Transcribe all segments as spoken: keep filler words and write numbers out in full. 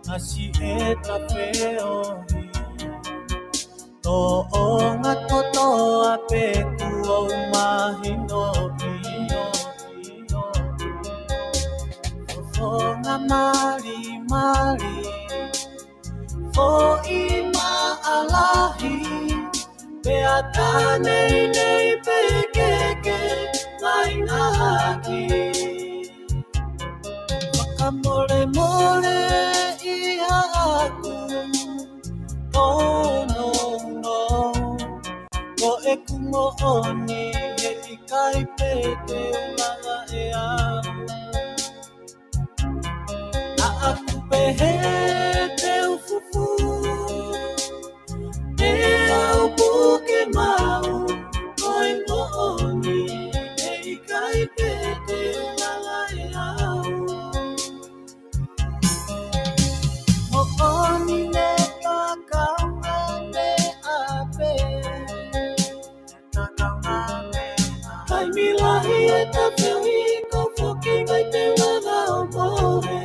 ʻasi ʻeta feohi. Tōʻonga kotoa pē kuo u mahinoʻi. Fofonga malimali, foʻi maʻalahi, pea tā neinei pē ke ke mai ngahaki. Fakamolemole ʻi haʻaku tōnounou, ko ʻeku moʻoni he ʻikai pē te u lava ʻe au. Naʻa ku pehē te u fufū, te u puke maʻu, ko e moʻoni he ʻikai pē te u lava ʻe au. Moʻoni ne ta kaunga meʻa pē. Taimi lahi ʻeta feohi, ko foki mai te u lava ʻo mohe.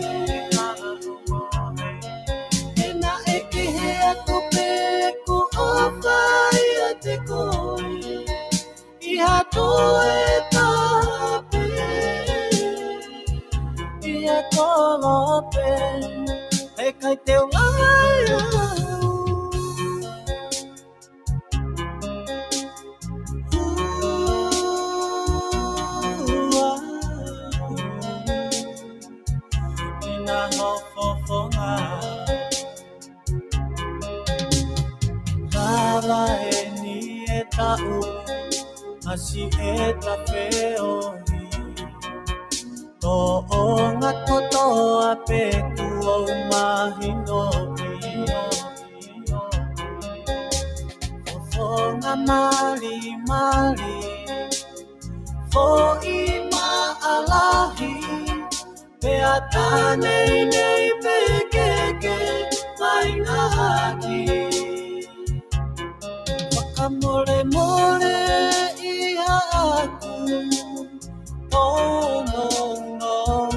ʻE naʻe kehe atu pē ʻeku ʻofa ʻiate koe. ʻI ha toe taha pē, ʻi ha kolope, he ʻikai te u lava ʻe au. Ina ho fofonga. Lava eni e taʻu, ʻasi ʻeta feohi. Tōʻonga kotoa pē kuo u mahinoʻi. Fofonga malimali, foʻi maʻalahi, pea tā neinei pē ke ke mai ngahaki. Fakamolemole ʻi haʻaku tōnounou,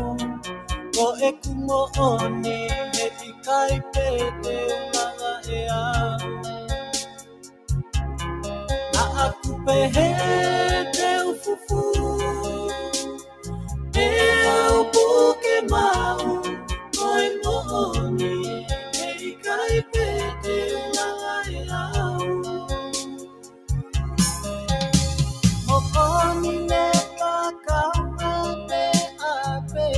ko ʻeku moʻoni he ʻikai pē te u lava ʻe au. Naʻa ku pehē te u fufū, te u puke maʻu, ko e moʻoni he ʻikai pē te u lava ʻe au. Moʻoni ne ta kaunga meʻa pē.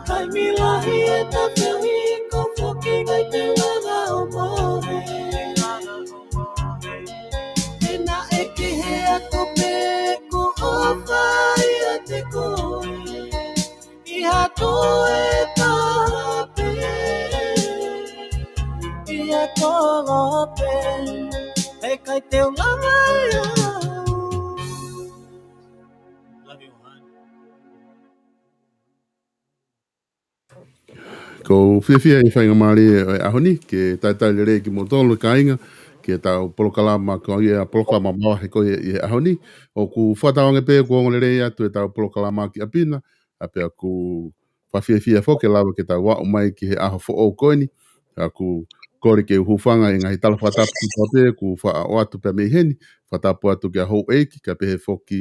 Taimi lahi ʻeta feohi, ko foki mai te u lava ʻo mohe. ʻE naʻe kehe atu pē ʻeku ʻofa ʻiate koe. ʻI ha toe taha pē, ʻi ha kolope, he ʻikai te u lava ʻe au. Love you, hon. ʻOku ou fiefia ʻi he faingamālie ʻo e ʻaho ni, ke talitali lelei kimoutolu kāinga, ki heʻetau polokalama, ko ia polokalama māvahevahe ko ia ʻi he ʻaho ni. ʻOku fakatauange pē ʻoku ongo lelei atu ʻetau polokalama ki ʻapi na, ʻa pea ʻoku fakafiefia foki ke lava ke tau aʻu mai ki he ʻaho foʻou ko eni. ʻOku kole ke u hūfanga ʻi he ngaahi tala fakatapu kotoa pē kuo faʻa ʻoatu pē mei heni, fakatapu atu ki he houʻeiki, kae pehē foki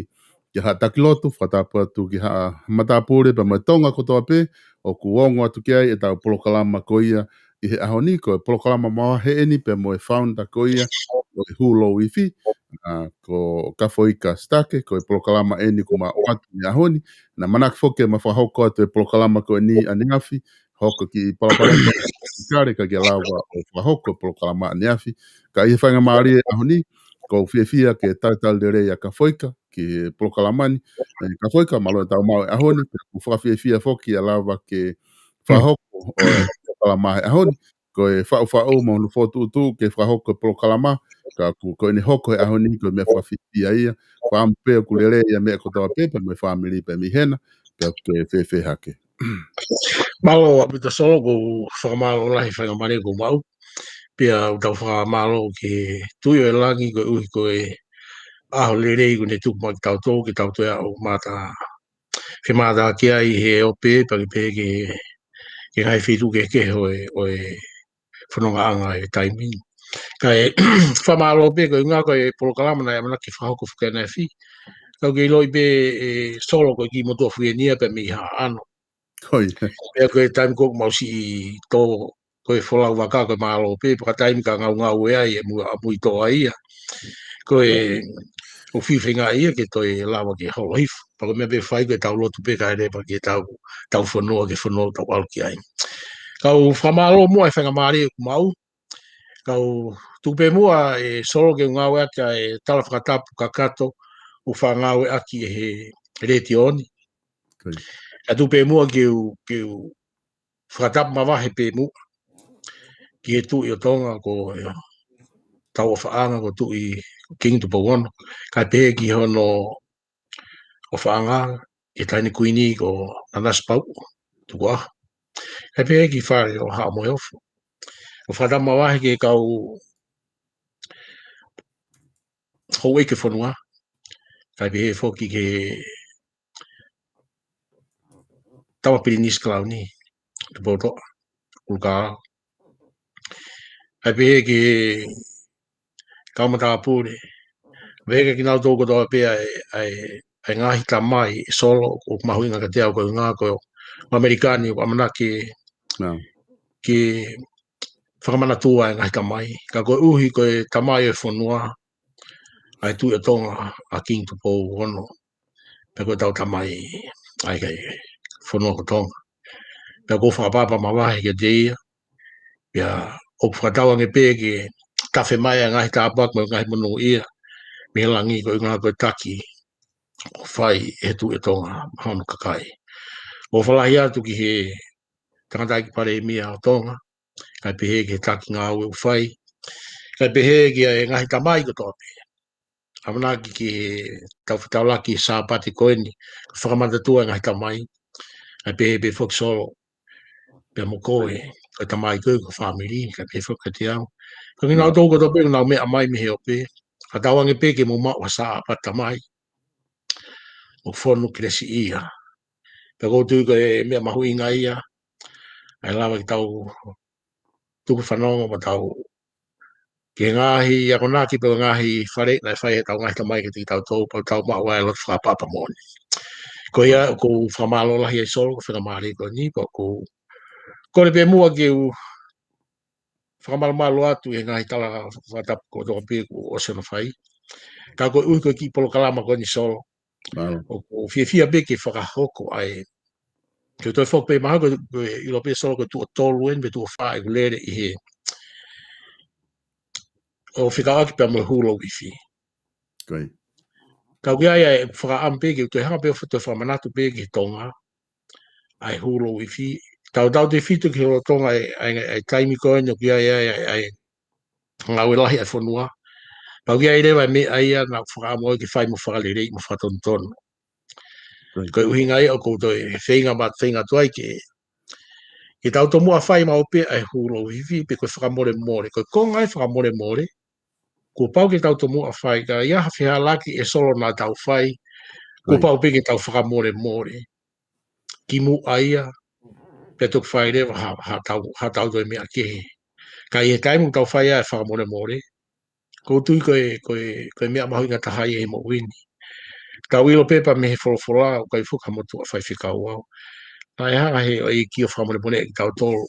ki he haʻa taki lotu, fakatapu atu ki he haʻa matāpule pea mo e Tonga kotoa pē, ʻoku ongo atu ki ai ʻetau polokalama ko ia ʻi he ʻaho ni, ko e polokalama māvahevahe eni pea mo e founder ko ia ʻo e Hulu Ifi, ʻa, ko Kafoika Sitake, ko e polokalama eni kuo ma ʻoatu ʻi he ʻaho ni, naʻa ma ʻamanaki foki ke ma fakahoko atu e polokalama ko eni ʻaneafi, hoko ki Palopalema, Kale ka ke lava ʻo fakahoko e polokalama ʻaneafi. Ka ʻi he faingamālie ʻaho ni, ʻoku ou fiefia ke talitali lelei ʻa Kafoika ki he polokalama ni. ʻE, Kafoika, mālō e tau maʻu e ʻaho ni, pea ʻoku fakafiefia foki ʻa e lava ke fakahoko ʻo e polokalama he ʻaho ni. Ko e faʻufaʻu mo hono fokotuʻutuʻu ke fakahoko e polokalama, ka ʻoku, ko ʻene hoko he ʻaho ni, ko e meʻa fakafiefia ia. Fakaʻamu pē ʻoku lelei ʻa e meʻa kotoa pē, pea mo e fāmili pē mei hena, pea ʻoku ke fēfē hake. Mālō ʻaupito Solo, ʻoku ou fakamālō lahi he faingamālie kuo u maʻu. Pea ʻoku tau fakamālō ki he Tuʻi ʻo e langi koeʻuhi ko e ʻaho lelei kuo ne tuku maʻa kitautolu ke tau toe aʻu ʻo mamata ke mātā ki ai he ope, pea ke pehē ki he, ki he ngaahi feituʻu kehekehe ʻo e, ʻo e fonongaʻanga ʻo e taimi ni. Kae fakamālō pē koeʻuhi ko e polokalama naʻe ʻamanaki ke fakahoko foki ʻanefē. Ka ʻoku ke ʻiloʻi pē ʻe Solo ko e kiʻi motuʻa fueni ia pē mei Haʻano. Ko ia. Pea ko e taimi ko ē ʻoku mau siʻi tō ko e folau vaka ko e mālō pē, pea ka taimi ka ngaungaue ai e mui, ʻamui tō ai ia. Ko e ʻoku fiu feinga ia ke toe lava ke holo hifo. Pea ko e meʻa pē ʻe fai ko e tau lotu pē kae leva ke tau, tau fonua, ke fonua tau ʻalu ki ai. Kau fakamālō muʻa e faingamālie ʻoku mau. Kau tuku pē muʻa ʻe Solo ke u ngāueʻaki ʻa e tala fakatapu kakato ʻoku faʻa ngāueʻaki ʻe he letiō ni. Ko ia. Ka tuku pē muʻa ke u, ke u fakatapu mavahe pē muʻa ki he Tuʻi ʻo Tonga ko e tau ʻofaʻanga ko Tuʻi Kingi Tupou Ono. Kae pehē ki hono ʻofaʻanga ki he Taʻahine Kuini ko Nanasipauʻu Tukuʻaho. Kae pehē ki he Fale ʻo Haʻa Moheofo. ʻO fakatapu mavahe ki he kau houʻeiki ʻo e fonua. Kae pehē foki ki he Tama Pilinisi Kalauni Tupoutoʻa ʻUlukaʻao. Kae pehē ki he kau matāpule. Pehē kia kinautolu kotoa pē ʻa e, ʻa e, ʻa e ngaahi tamai ʻe Solo, ʻoku mahuʻinga kiate au koeʻuhi ko ʻAmelika ni, ʻoku ʻamanaki ke, Nā. ke fakamanatua e ngaahi tamai. Ka koeʻuhi ko e tamai ʻo e fonua, ʻa e Tuʻi ʻo Tonga, ʻa Kingi Tupou Ono. Pea ko e tau tamai, ʻa e kau fonua ko Tonga. Pea ʻoku ou fakaʻapaʻapa mavahe kiate ia. Pea ʻoku fakatauange pē ke tafe mai ʻa e ngaahi tāpuaki mo e ngaahi monūʻia mei he langi koeʻuhi ko e taki ʻoku fai ʻe he Tuʻi ʻo Tonga maʻa hono kakai. ʻOku ou fakalahi atu ki he tangataʻeiki Palēmia ʻo Tonga, kae pehē ki he taki ngāue ʻoku fai, kae pehē ki he ngaahi tamai kotoa pē. ʻAmanaki ke tau fetaulaki he Sāpate ko eni, ke fakamanatua e ngaahi tamai, kae pehē pē foki Solo, pea mo koe, ko e tamai ko ē, ko e fāmili, kae pehē foki kiate au. Ka kinautolu kotoa pē ʻoku nau meʻa mai mei he ope, fakatauange pē ke mou maʻu ha Sāpate Tamai ʻoku fonu kelesiʻia. Pea ʻoku ou tui ko e meʻa mahuʻinga ia, ʻa e lava ke tau tuku fanongo mo tau ki he ngaahi akonaki pe ko e ngaahi faleʻi naʻe fai ʻe he tau ngaahi tamai kiate kitautolu, pea tau maʻu ai e loto fakaʻapaʻapa moʻoni. Ko ia, ʻoku ou fakamālō lahi ai Solo, ko e faingamālie ko eni, pea ʻoku ou kole pē muʻa ke u fakamalumalu atu he ngaahi tala fakatapu kotoa pē kuo ʻosi hono fai. Ka koeʻuhi ko e kiʻi polokalama ko eni Solo, Mālō. ʻoku ou fiefia pē ke fakahoko ai. Ke u toe foki pē mahalo ko e, ko e ʻilo pē Solo ko e tuʻo tolu eni pe tuʻo fā ʻeku lele ʻi he ʻo fekauʻaki pea mo e Hulu ʻo Uifi. Ko ia. Ka ʻoku ʻi ai ʻa e fakaʻamu pē ke u toe hanga pē ʻo toe fakamanatu pē ki he Tonga ʻa e Hulu ʻo Uifi. Tautautefito ki he lolotonga e, ʻa e, ʻa e taimi ko eni ʻoku ʻi ai ʻa e, ʻa e, ʻa e ngāue lahi ʻa e fonua. Pea ʻoku ʻi ai leva e meʻa ia naʻa ku fakaʻamu au ke fai mo fakaleleiʻi mo fakatonutonu. Right. Ko e ʻuhinga ia ʻoku ou toe feinga ma-, feinga atu ai ke, ke tau tomuʻa fai maʻu pē ʻa e Hulu ʻo Uifi pe ko e fakamolemole. Ko e konga e fakamolemole, kuo pau ke tau tomuʻa fai, ka ʻi ai ha fehālaaki ʻe Solo naʻa tau fai, kuo Right. pau pē ke tau fakamolemole. Kimuʻa ia, pea toki fai leva ha, ha tau, ha tau toe meʻa kehe. Ka ʻi he taimi ʻoku tau fai ai e fakamolemole, ʻoku ou tui ko e, ko e, ko e meʻa mahuʻinga taha ia he moʻui ni. Tau ʻilo pē pea mei he folofola, ʻoku ʻikai foki ha motuʻa faifekau au. Naʻe hanga ʻe he ʻEiki ʻo fakamolemoleʻi kitautolu.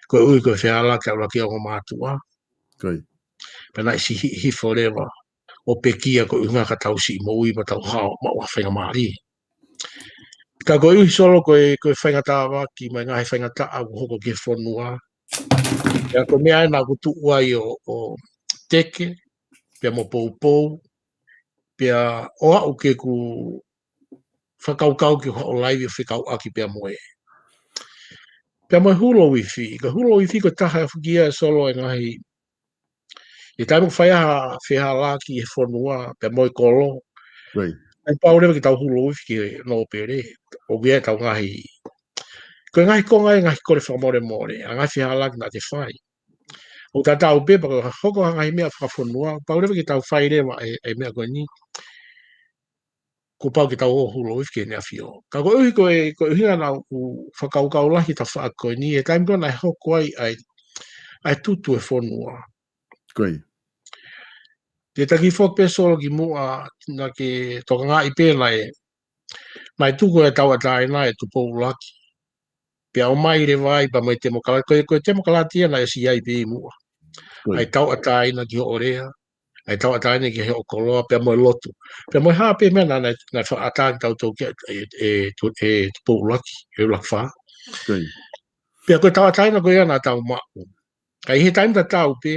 Koeʻuhi ko e fehālaaki ʻa e ʻuluaki ongo mātuʻa. Ko ia. Pea naʻe siʻi hifo leva ʻo pekia koeʻuhi ka tau siʻi moʻui mo tau hao maʻu ha faingamālie. Ka koeʻuhi Solo ko e, ko e faingataʻa vaki mo e ngaahi faingataʻa ʻoku hoko ki he fonua. Pea ko e meʻa ena ʻoku tuʻu ai ʻo, ʻo teke, pea mo poupou, pea ʻo aʻu ke u fakakaukau ke u haʻu ʻo laivi ʻo fekauʻaki pea mo e. Pea mo e Hulu ʻo Uifi, ko e Hulu ʻo Uifi ko e taha ia foki ia Solo e ngaahi, ʻi he taimi ʻoku fai ai ha fehālaaki he fonua, pea mo e kolo. Right. ʻOku pau leva ke tau Hulu ʻo Uifi ki he nōpele, ʻoku ʻi ai e tau ngaahi, ko e ngaahi konga e ngaahi kole fakamolemole, ʻa e ngaahi fehālaaki naʻa te fai. ʻOku tatau pē pea ko e hoko ha ngaahi meʻa fakafonua, pau leva ke tau fai leva e, e meʻa ko eni. kuo pau ke tau ō ʻo hūlou ifi ki Heʻene ʻAfio. Ka koeʻuhi ko e, koeʻuhi naʻa ku fakakaukau lahi he tafaʻaki ko eni, he taimi ko ē naʻe hoko ai ʻa e, ʻa e tutu e fonua. Ko ia. Te u taki foki pē Solo kimuʻa naʻa ke tokangaʻi pē naʻe, naʻe tuku e tauʻatāina ʻe Tupou ʻUluaki. Pea ʻomai leva ai pea mo e temokalati, ko e, ko e temokalati ia naʻe ʻosi ʻi ai pē ʻi muʻa. Ko ia. ʻA e tauʻatāina ki hoʻo lea, ʻa e tauʻatāina ki hoʻo koloa, pea mo e lotu. Pea mo e hā pē meʻa naʻa, naʻa, naʻe fakaʻatā kitautolu ki ai ʻe, ʻe, ʻe, ʻe Tupou ʻUluaki, ʻe ʻUluaki Fā. Ko ia. Pea ko e tauʻatāina ko ia naʻa tau maʻu. Ka ʻi he taimi tatau pē,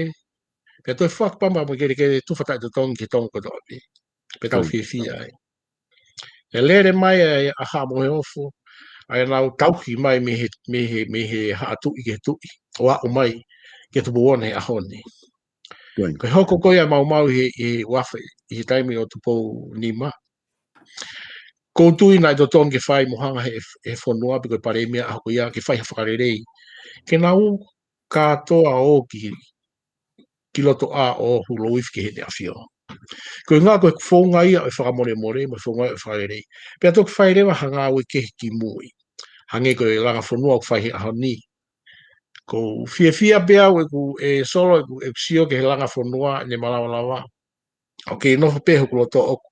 pea toe fakapama mo e kelekele tufa taʻetotongi ki he Tonga kotoa pē. Pea tau Ko ia. fiefia ai. ʻE lele mai ʻa e ʻaha mo e ofo, ʻa ʻenau tauhi mai mei he, mei he, mei he haʻa tuʻi ki he tuʻi, ʻo aʻu mai ki he Tupou Ono he ʻaho ni. Ko ia. Ko e hoko ko ia ʻa e maumau ʻi he, ʻi he uafe, ʻi he taimi ʻo Tupou Nima. ʻOku ou tui naʻe totonu ke fai mo hanga ʻe he, he fonua pe ko e palēmia ʻaho ko ia ke fai ha fakalelei. Ke nau kātoa ō ki, ki loto ʻā ʻo hūlou ifi ki Heʻene ʻAfio. Koeʻuhi ko e founga ia ʻo e fakamolemole, mo e founga ia ʻo e fakalelei. Pea toki fai leva ha ngāue kehe kimui. Hangē ko e langa fonua ʻoku fai he ʻaho ni. ʻOku ou fiefia pē au ʻeku, ʻe Solo ʻeku, ʻeku sio ki he langa fonua ʻene malava lava. ʻOku kei nofo pē hoku loto ʻoku,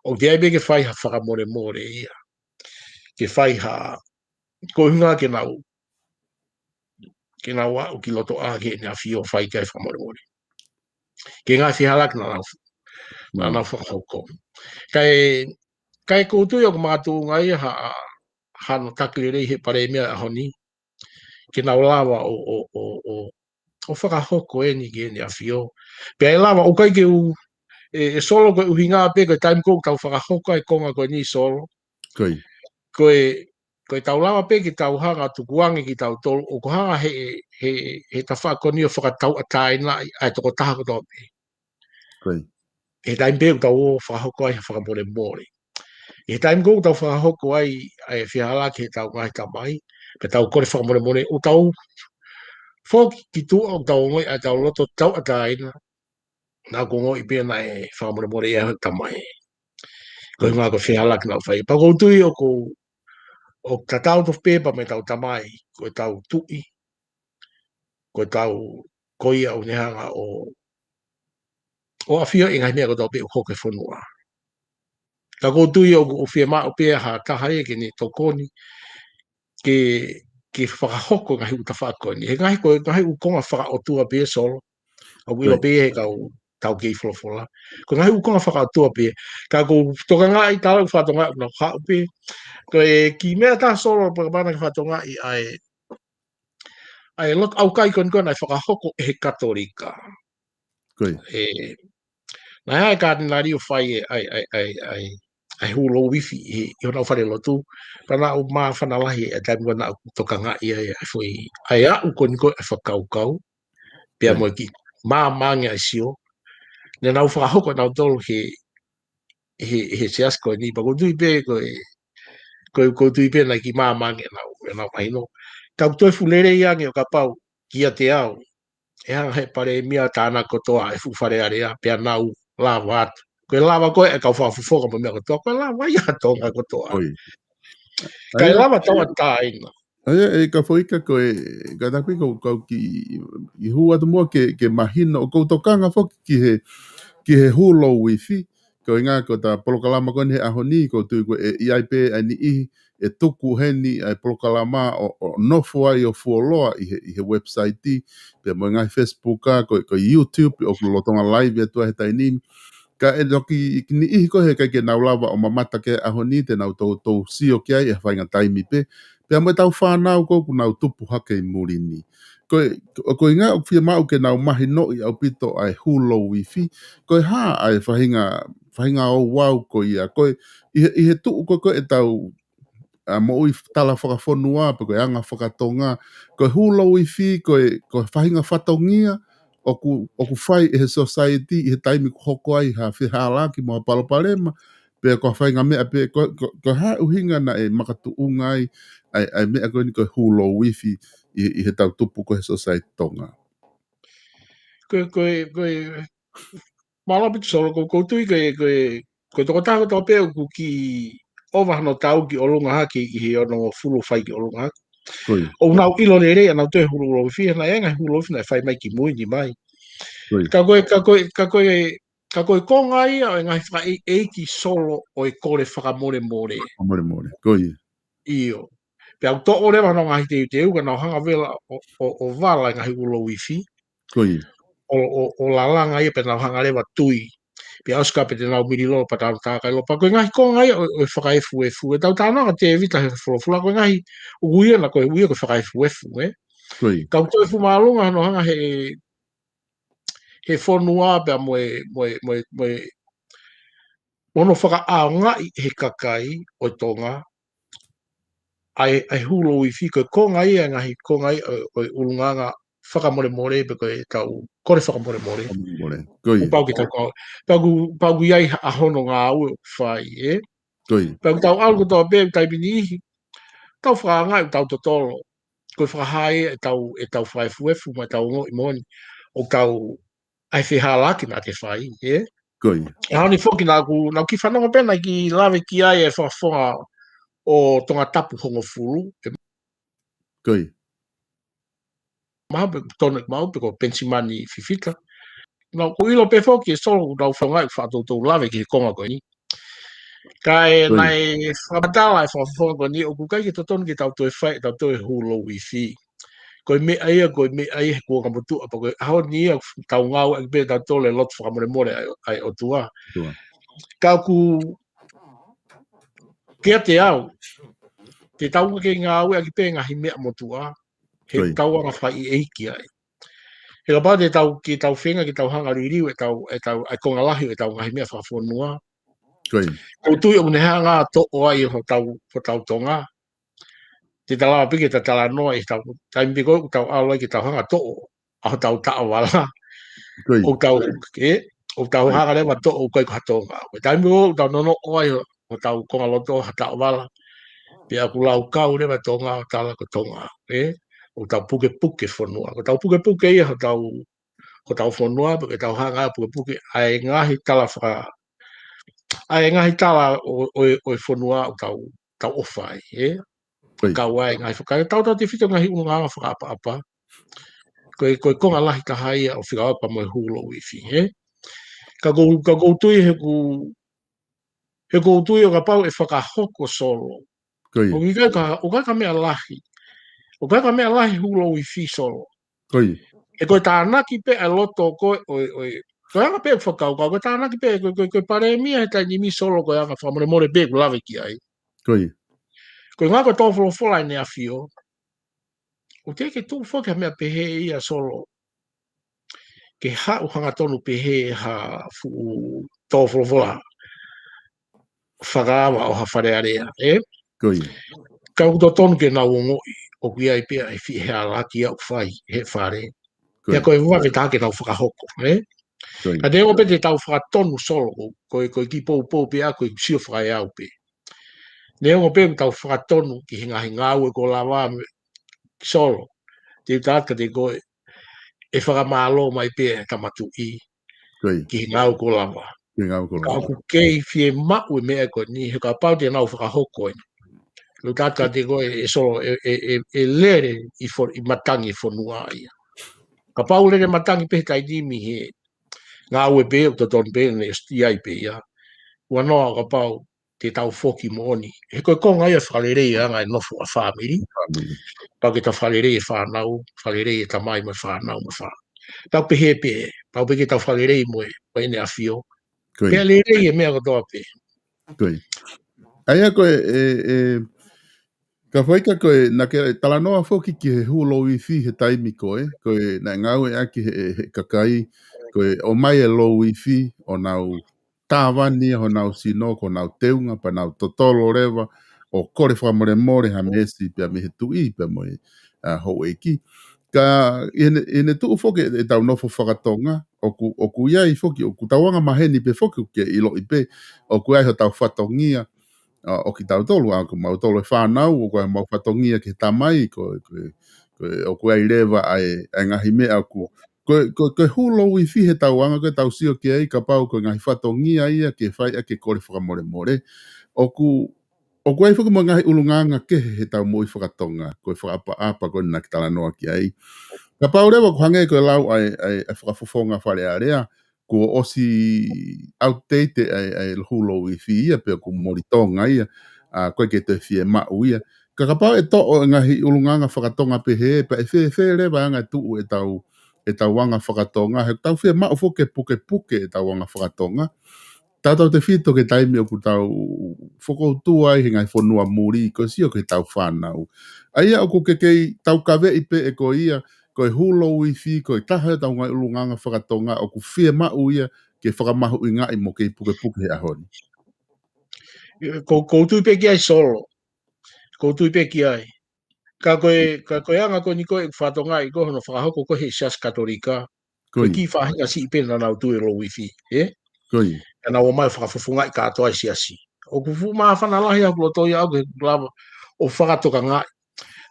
ʻoku ʻi ai pē ke fai ha fakamolemole ia. Ke fai ha, koeʻuhi ke nau, ke nau aʻu ki loto ʻā ki Heʻene ʻAfio fai ki ai fakamolemole. Ki he ngaahi fehālaaki naʻa nau, naʻa Mm. nau fakahoko. Kae, kae ʻoku ou tui ʻoku makatuʻunga ia ha, ha, hano taki lelei he palēmia ʻaho ni. Ke nau lava ʻo, ʻo, ʻo, ʻo, ʻo fakahoko eni ki Heʻene ʻAfio. Pea ʻe lava, ʻoku ʻikai ke u, ʻe, ʻe Solo ko e ʻuhinga pē ko e taimi ko ē ʻoku tau fakahoko ai e konga ko eni Solo. Ko ia. Ko e, ko e tau lava pē ke tau hanga ʻo tukuange kitautolu, ʻoku hanga he, he, he tafaʻaki ko eni ʻo fakatauʻatāinaʻi ʻa e tokotaha kotoa pē. Ko ia. He taimi pē ʻoku tau ō ʻo fakahoko ai ha fakamolemole. He taimi ko ē ʻoku tau fakahoko ai ʻa e fehālaaki ki heʻetau ngaahi tamai, pea tau kole fakamolemole, ʻoku tau foki ki tuʻa ʻoku tau ongoʻi ʻa ʻetau loto tauʻatāina, naʻa ku ongoʻi pē naʻe fakamolemole ia he tamai. Koeʻuhi ko e fehālaaki naʻa ku fai. Pea ʻoku ou tui ʻoku, ʻoku tatau tofu pē pea mo ʻetau tamai, ko ʻetau tuʻi, ko ʻetau, ko ia ʻoku ne hanga ʻo, ʻo ʻafioʻi e ngaahi meʻa kotoa pē ʻoku hoko he fonua. Ka ʻoku ou tui ʻoku, ʻoku fiemaʻu pē ha taha ia ke ne tokoni, ke, ke fakahoko e ngaahi ʻū tafaʻaki ko eni. He ngaahi ko, ngaahi ʻū konga fakaʻotua pē Solo. ʻOku ʻilo Right. pē he kau tau kei folofola. Ko e ngaahi ʻū konga fakaʻotua pē. Ka ʻoku ou tokangaʻi tala ʻoku fatongia ʻoku nau haʻu pē. Ko e kiʻi meʻa taha Solo pea kapau naʻa ke fatongiaʻi ʻa e, ʻa e lotu ʻaukai ko eni ko ē naʻe fakahoko ʻe he Katolika. Ko ia. ʻE, naʻe ʻi ai e Katinali ʻo fai e, ʻa e, ʻa e, ʻa e, ʻa e, ʻa e hūlou ifi ʻi, ʻi honau fale lotu. Pea naʻa ku māfana lahi ʻa e taimi ko ē naʻa ku tokangaʻi ai ʻa e foʻi, ʻa e aʻu ko eni ko ē ʻa e fakakaukau. Pea Right. mo e kiʻi māmani ʻa e sio. Ne nau fakahoko nautolu he, he, he siasi ko eni. Pea ʻoku ou tui pē ko e, ko e, ʻoku ou tui pē naʻe kiʻi māmani ʻenau, ʻenau mahino. Ka ʻoku toe fuʻu lelei ange ʻo kapau kiate au. ʻE hanga he palēmia tānaki kotoa e fuʻu Fale Alea, pea nau lava atu. Ko e lava ko ē e kau fakafofonga mo e meʻa kotoa, ko e lava ia ʻa Tonga kotoa. Ko ia. Kae ʻAia, lava ʻaia. tauʻatāina. ʻAia, ʻe Kafoika ko e, ka taku ʻoku ou kau kiʻi, kiʻi hū atu muʻa ke, ke mahino, ʻoku ou tokanga foki ki he, ki he hūlou ifi, koeʻuhi ko ʻeta polokalama ko eni he ʻaho ni, ʻoku ou tui ko e ʻi ai pē ʻa e niʻihi, ʻe tuku heni ʻa e polokalama ʻo, ʻo nofo ai ʻo fuoloa ʻi he, ʻi he website, pea mo e ngaahi Facebook, ko, ko e YouTube, ʻoku lolotonga live atu ai he taimi ni. Ka ʻe toki niʻihi ko ē he ʻikai ke nau lava ʻo mamata ki he ʻaho ni, te nau toutou sio ki ai ʻi ha faʻahinga taimi pē. Pea mo ʻetau fānau ko ē ʻoku nau tupu hake ʻi muli ni. Ko e, ko, koeʻuhi ʻoku fiemaʻu ke nau mahinoʻi ʻaupito ʻa e hūlou ifi. Ko e hā ʻa e faʻahinga, faʻahinga ouau ko ia. Ko e, ʻi he, ʻi he tuʻu ko ē ko ē ʻetau, ʻa, moʻui tala fakafonua, pe ko e anga fakatonga. Ko e hūlou ifi, ko e, ko e faʻahinga fatongia, ʻoku, ʻoku fai ʻe he society, ʻi he taimi ʻoku hoko ai ha fehālaaki mo ha palopalema, pea ko ha faʻahinga meʻa pē, ko, ko, ko e hā e ʻuhinga naʻe makatuʻunga ai, ʻa e, ʻa e meʻa ko eni ko e hūlou ifi, ʻi, ʻi heʻetau tupu ko ē he society Tonga. Ko e, ko e, ko e, mālō ʻaupito Solo, ʻoku, ʻoku ou tui ko e, ko e, ko e tokotaha kotoa pē ʻoku kiʻi ʻova hono tau ki ʻolunga hake ʻi he onongofulu fai ki ʻolunga hake. ʻOku nau ʻilo lelei ʻa ʻenau toe hū louifi, he naʻe ʻi ai e ngaahi hū louifi naʻe fai mai ki mui ni mai. Ka ko e, ka ko e, ka ko e, ka ko e konga ia ʻo e ngaahi fakaʻeiʻeiki Solo ʻo e kole fakamolemole. Fakamolemole. Ko ia. ʻIo. Pea ʻoku toʻo leva hono ngaahi teuteu, ka nau hanga vela ʻo, ʻo, ʻo vala e ngaahi hū louifi. Ko ia. ʻO, ʻo, ʻo lalanga ia pea nau hanga leva tui. Pea ʻosi ka pē te nau mili lolo pea tau tākai lolo. Pea ko e ngaahi konga ia ʻo, ʻo e fakaefuefu. ʻE tau talanoa ka Tēvita he folofola ko e ngaahi ʻuhinga ko e ʻuhinga ko e fakaefuefu, ē? Ko ia. Ka ʻoku toe fuʻu māʻolunga hono hanga he, he fonua pea mo e, mo e, mo e, mo e, mo hono fakaʻaongaʻi he kakai ʻo Tonga, ʻa e, ʻa e hū louifi ko e konga ia, ngaahi konga ia ʻo, ʻo e ʻulungaanga fakamolemole pe ko e tau kole fakamolemole. Fakamolemole. Ko ia. Pau ke tau kau, pau ku, pau ku ʻi ai ha hono ngāue ʻoku fai, ē? Ko ia. Pea ʻoku tau ʻalu kotoa pē, taimi niʻihi, tau fakaangaʻi ʻoku tau totolo. Ko e fakahā ʻe tau, ʻe tau fakaefuefu, mo e tau ongoʻi moʻoni ʻoku tau ʻai fehālaaki naʻa te fai, ē? Ko ia. ʻE honi foki naʻa ku, naʻa ku kiʻi fanongo pē naʻa ke lave ki ai e fakafofonga ʻo Tongatapu hongofulu, ē? Ko ia. Mahalo pē tonu ʻeku maʻu pe ko Penisimani Fifita. Naʻa ku ʻilo pē foki ʻe Solo ʻoku tau fakaangaʻi ʻoku faʻa toutou lave ki he konga ko eni. Ka ʻe, ko ia, naʻe fakamatala e fakafofonga ko eni ʻoku ʻikai ke totonu ke tau toe fai, tau toe hū louifi. Ko e meʻa ia, ko e meʻa ia he kuonga motuʻa, pea ko e ʻaho ni ia tau ngāueʻaki pē tau tole lotu fakamolemole ʻa e, ʻa e ʻOtua. ʻOtua. Ka ʻoku kiate au, te tau kei ngāueʻaki pē ngaahi meʻa motuʻa, he, ko ia, tau anga fakaʻeiʻeiki ai. He kapau te tau, ke tau feinga ke tau hanga liliu ʻe tau, ʻe tau, ʻa e konga lahi ʻo e tau ngaahi meʻa fakafonua. Ko ia. ʻOku ou tui ʻoku ne hanga toʻo ai hotau, hotau Tonga. Te ta lava pē ke ta talanoa ʻi he tau, taimi pē ko ē ʻoku tau ʻalu ai ke tau hanga toʻo ʻa hotau taʻovala. Ko ia. ʻOku tau, ē, ʻoku tau, ko ia, hanga leva toʻo ʻoku ʻikai ko ha Tonga. Ko e taimi pē ko ē ʻoku tau nonoʻo ai hotau konga loto ha taʻovala. Pea ʻoku laukau leva Tonga ʻo tala ko Tonga, ē? ʻOku tau pukepuke fonua. ʻOku tau pukepuke ia hotau, hotau fonua, pea ke tau hanga pukepuke ʻa e ngaahi tala faka-, ʻa e ngaahi tala ʻo, ʻo, ʻo e fonua ʻoku tau, tau ʻofa ai, ē? Ko ia. Kau ai ngaahi faka-, tautautefito ngaahi ʻulungaanga fakaʻapaʻapa. Ko e, ko e konga lahi taha ia ʻo fika apa mo e hū louifi, ē? Ka ʻoku, ka ʻoku ou tui he ʻoku, he ʻoku ou tui ʻo kapau ʻe fakahoko Solo. Ko ia. ʻOku ʻikai ka, ʻoku ʻikai ka meʻa lahi. ʻOku ʻikai ka meʻa lahi hū louifi Solo. Ko ia. He ko e tānaki pē ʻa e loto ko ē, ʻo e, ʻo e, ko e anga pē fakakaukau, ko e tānaki pē, ko e, ko e, ko e palēmia he taimi ni Solo ko e anga fakamolemole pē ʻoku lave ki ai. Ko ia. Ko e ngaahi ko e tō folofola ʻEne ʻAfio. ʻOku teʻeki ke tuʻu foki ha meʻa pehē ia Solo. Ke haʻu hangatonu pehē ha fuʻu tō folofola fakaava ʻo ha Fale Alea, ē? Ko ia. Ka ʻoku totonu ke nau ongoʻi ʻoku ʻi ai pē ʻa e fie hala ki ʻoku fai he Fale. Ko ia. Pea ko e vave taha ke nau fakahoko, ē? Ko ia. Ka neongo pē te tau fakatonu Solo, ko e, ko e kiʻi poupou pē ʻa ko e sio fakaeau pē. Neongo pē ʻoku tau fakatonu ki he ngaahi ngāue kuo lava mo Solo. Te u tala atu kiate koe, ʻe fakamālō mai pē ʻa e Tama Tuʻi. Ko ia. Ki he ngāue kuo lava. Ki he ngāue kuo lava. Ka ʻoku kei fiemaʻu e meʻa ko eni, he kapau te nau fakahoko eni. Te u tala atu kiate koe, ʻe Solo, ʻe, ʻe, ʻe, ʻe lele ʻi fo-, ʻi matangi e fonua ia. Kapau lele matangi pē he taimi ni he ngāue pē, ʻoku totonu pē, ne ʻosi ʻi ai pē ia. Ua noa kapau te tau foki moʻoni. He ko e konga ia fakalelei ʻa e anga e nofo ʻa e fāmili. Fāmili. Pau ke tau fakalelei e fānau, fakalelei e tamai mo e fānau mo e fā-. Tau pehē pē, pau pē ke tau fakalelei mo e, mo ʻEne ʻAfio. Ko ia. Pea lelei e meʻa kotoa pē. Ko ia. ʻA ia ko e, e, e, ka faika ko e, naʻa ke talanoa foki ki he hū louifi he taimi ko ē, ko e, naʻe ngāueʻaki he, he kakai, ko e, ʻomai e louifi, ʻo nau tāvani ia honau sino, ko honau teunga, pea nau totolo leva, ʻo kole fakamolemole ha meesi pea mei he tuʻi, pea mo e, ʻa, houʻeiki. Ka, ʻi heʻene, ʻi heʻene tuʻu foki ʻetau nofo faka-Tonga, ʻoku, ʻoku ʻi ai foki, ʻoku tau anga maheni pē foki, ʻoku ke ʻiloʻi pē, ʻoku ʻi ai hotau fatongia, ʻa, ʻo kitautolu, ʻa, ko mautolu e fānau, ʻoku ʻi ai homau fatongia ki he tamai, ko, ko, ko, ʻoku ʻi ai leva ʻa e, ʻa e ngaahi meʻa ʻoku, Ko e, ko e, ko e hū loto uifi he tauʻanga ko ē ʻoku tau sio ki ai, kapau ko e ngaahi fatongia ia ke fai ʻaki e kole fakamolemole. ʻOku, ʻoku ʻi ai foki mo e ngaahi ʻulungaanga kehe he tau moʻui fakatonga, ko e fakaʻapaʻapa ko ē naʻa ke talanoa ki ai. Kapau leva ʻoku hangē ko e lau ʻa e, ʻa e, ʻa e fakafofonga Fale Alea, kuo ʻosi outdated ʻa e, ʻa e hū loto uifi ia, pe ʻoku moli Tonga ia, ʻa, ʻoku ʻikai ke toe fiemaʻu ia. Ka kapau ʻe toʻo e ngaahi ʻulungaanga fakatonga pehē, pea ʻe fēfē leva ʻa e anga e tuʻu e tau, e tau anga fakatonga, he ʻoku tau fiemaʻu foki ke pukepuke e tau anga fakatonga. Tautautefito ki he taimi ʻoku tau fokoutua ai he ngaahi fonua muli, ko e sio ki he tau fānau. ʻA ia ʻoku ke kei taukaveʻi pē ʻe koe ia, ko e hū loto uifi, ko e taha e tau ngaahi ʻulungaanga fakatonga ʻoku fiemaʻu ia ke fakamahuʻingaʻi mo kei pukepuke he ʻaho ni. Ko, ʻoku ou tui pē ki ai Solo. ʻOku ou tui pē ki ai. Ka ko e, ka ko e anga ko eni ko e fatongia ko hono fakahoko ko ē he Siasi Katolika. Ko e kiʻi faʻahinga siʻi pē naʻa nau tui e loto uifi, ē? Ka nau ō mai ʻo fakafofongaʻi kātoa e siasi. ʻOku fuʻu māfana lahi ʻaku loto ia ʻaku he lava ʻo fakatokangaʻi.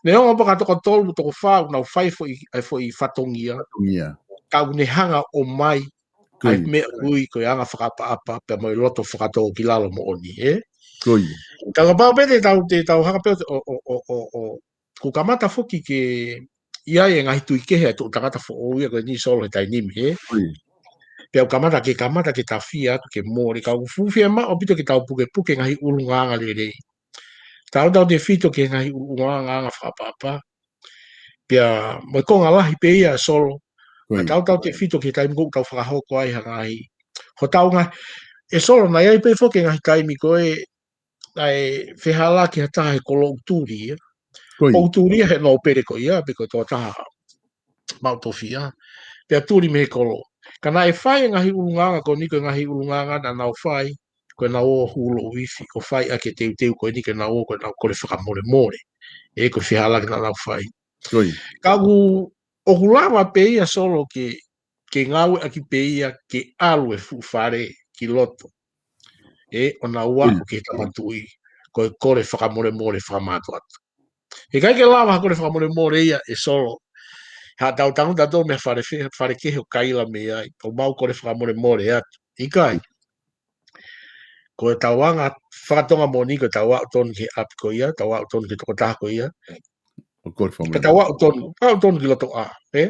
Neongo pē ka toko tolu, toko fā, nau fai foʻi, ʻa e foʻi fatongia. Ka ʻoku ne hanga ʻo ʻomai ʻa e meʻa ʻoku ui ko e anga fakaʻapaʻapa, pea mo e loto fakatōkilalo moʻoni, ē? Ka kapau pē te tau, te tau hanga pē ʻo, ʻo, ʻo, ʻo, ʻo, ʻoku kamata foki ke ʻi ai e ngaahi tui kehe ʻa e toʻu tangata foʻou ia ko eni Solo he taimi ni, ē? Pea ʻoku kamata ke, kamata ke tafia atu ke mole, ka ʻoku fuʻu fiemaʻu ʻaupito ke tau pukepuke ngaahi ʻulungaanga lelei. Tautautefito ki he ngaahi ʻulungaanga anga fakaʻapaʻapa. Pea mo e konga lahi pē ia Solo. Tautautefito ki he taimi ko ē ʻoku tau fakahoko ai ha ngaahi. Hotau ngaahi, ʻe Solo, naʻe ʻi ai pē foki e ngaahi taimi ko ē, ʻa e fehālaaki ha taha he kolo ʻoku tuli ia. ʻOku tuli ia he nōpele ko ia, pe ko e tokotaha maʻu tofiʻa. Pea tuli mei he kolo. Ka naʻe fai e ngaahi ʻulungaanga ko eni ko e ngaahi ʻulungaanga naʻa nau fai, ko ʻenau ō hū loto uifi, ʻo fai ʻaki e teuteu ko eni ke nau ō, ko ʻenau kole fakamolemole. Ē, ko e fehālaaki naʻa nau fai. Ka ʻoku, ʻoku lava pē ia Solo ke, ke ngāueʻaki pē ia ke ʻalu e fuʻu fale ki loto. Ē, ʻo nau aʻu ki he Tama Tuʻi, ko e kole fakamolemole fakamātoato. He ʻikai ke lava ha kole fakamolemole ia ʻe Solo. Ha tau tangutu tautolu mei he fale fe-, fale kehe ʻo kaila mei ai. ʻO mau kole fakamolemole atu. ʻIkai. Ko e tau anga fakatonga moʻoni ko e tau aʻu tonu ki he ʻapi ko ia, tau aʻu tonu ki he tokotaha ko ia. Ka tau aʻu tonu, aʻu tonu ki loto ʻā, ē?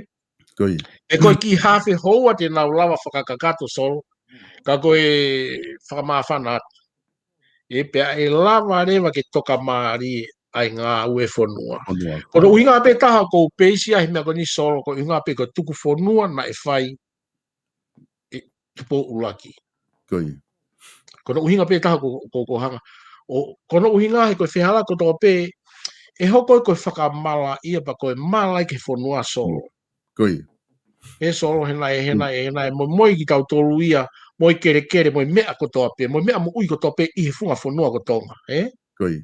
Ko ia. Ē ko e kiʻi hafe houa te nau lava fakakakato Solo, ka ko e fakamāfana atu. Ē pea ʻe lava leva ke tokamālie ʻa e ngāue fonua. Ko hono ʻuhinga pē taha ʻoku ou peisi ai he meʻa ko eni Solo, ko e ʻuhinga pē ko e tuku fonua naʻe fai ʻe Tupou ʻUluaki. Ko ia. Ko hono ʻuhinga pē taha ko, ko, ko hanga. ʻO, ko hono ʻuhinga he ko e fehālaaki kotoa pē, ʻe hoko ko e fakamalaʻia pea ko e mala ia ki he fonua Solo. Ko ia. Ē Solo he naʻe, he naʻe, he naʻe, mo, mo e kitautolu ia, mo e kelekele, mo e meʻa kotoa pē, mo e meʻa moʻui kotoa pē ʻi he funga fonua ko Tonga, ē? Ko ia.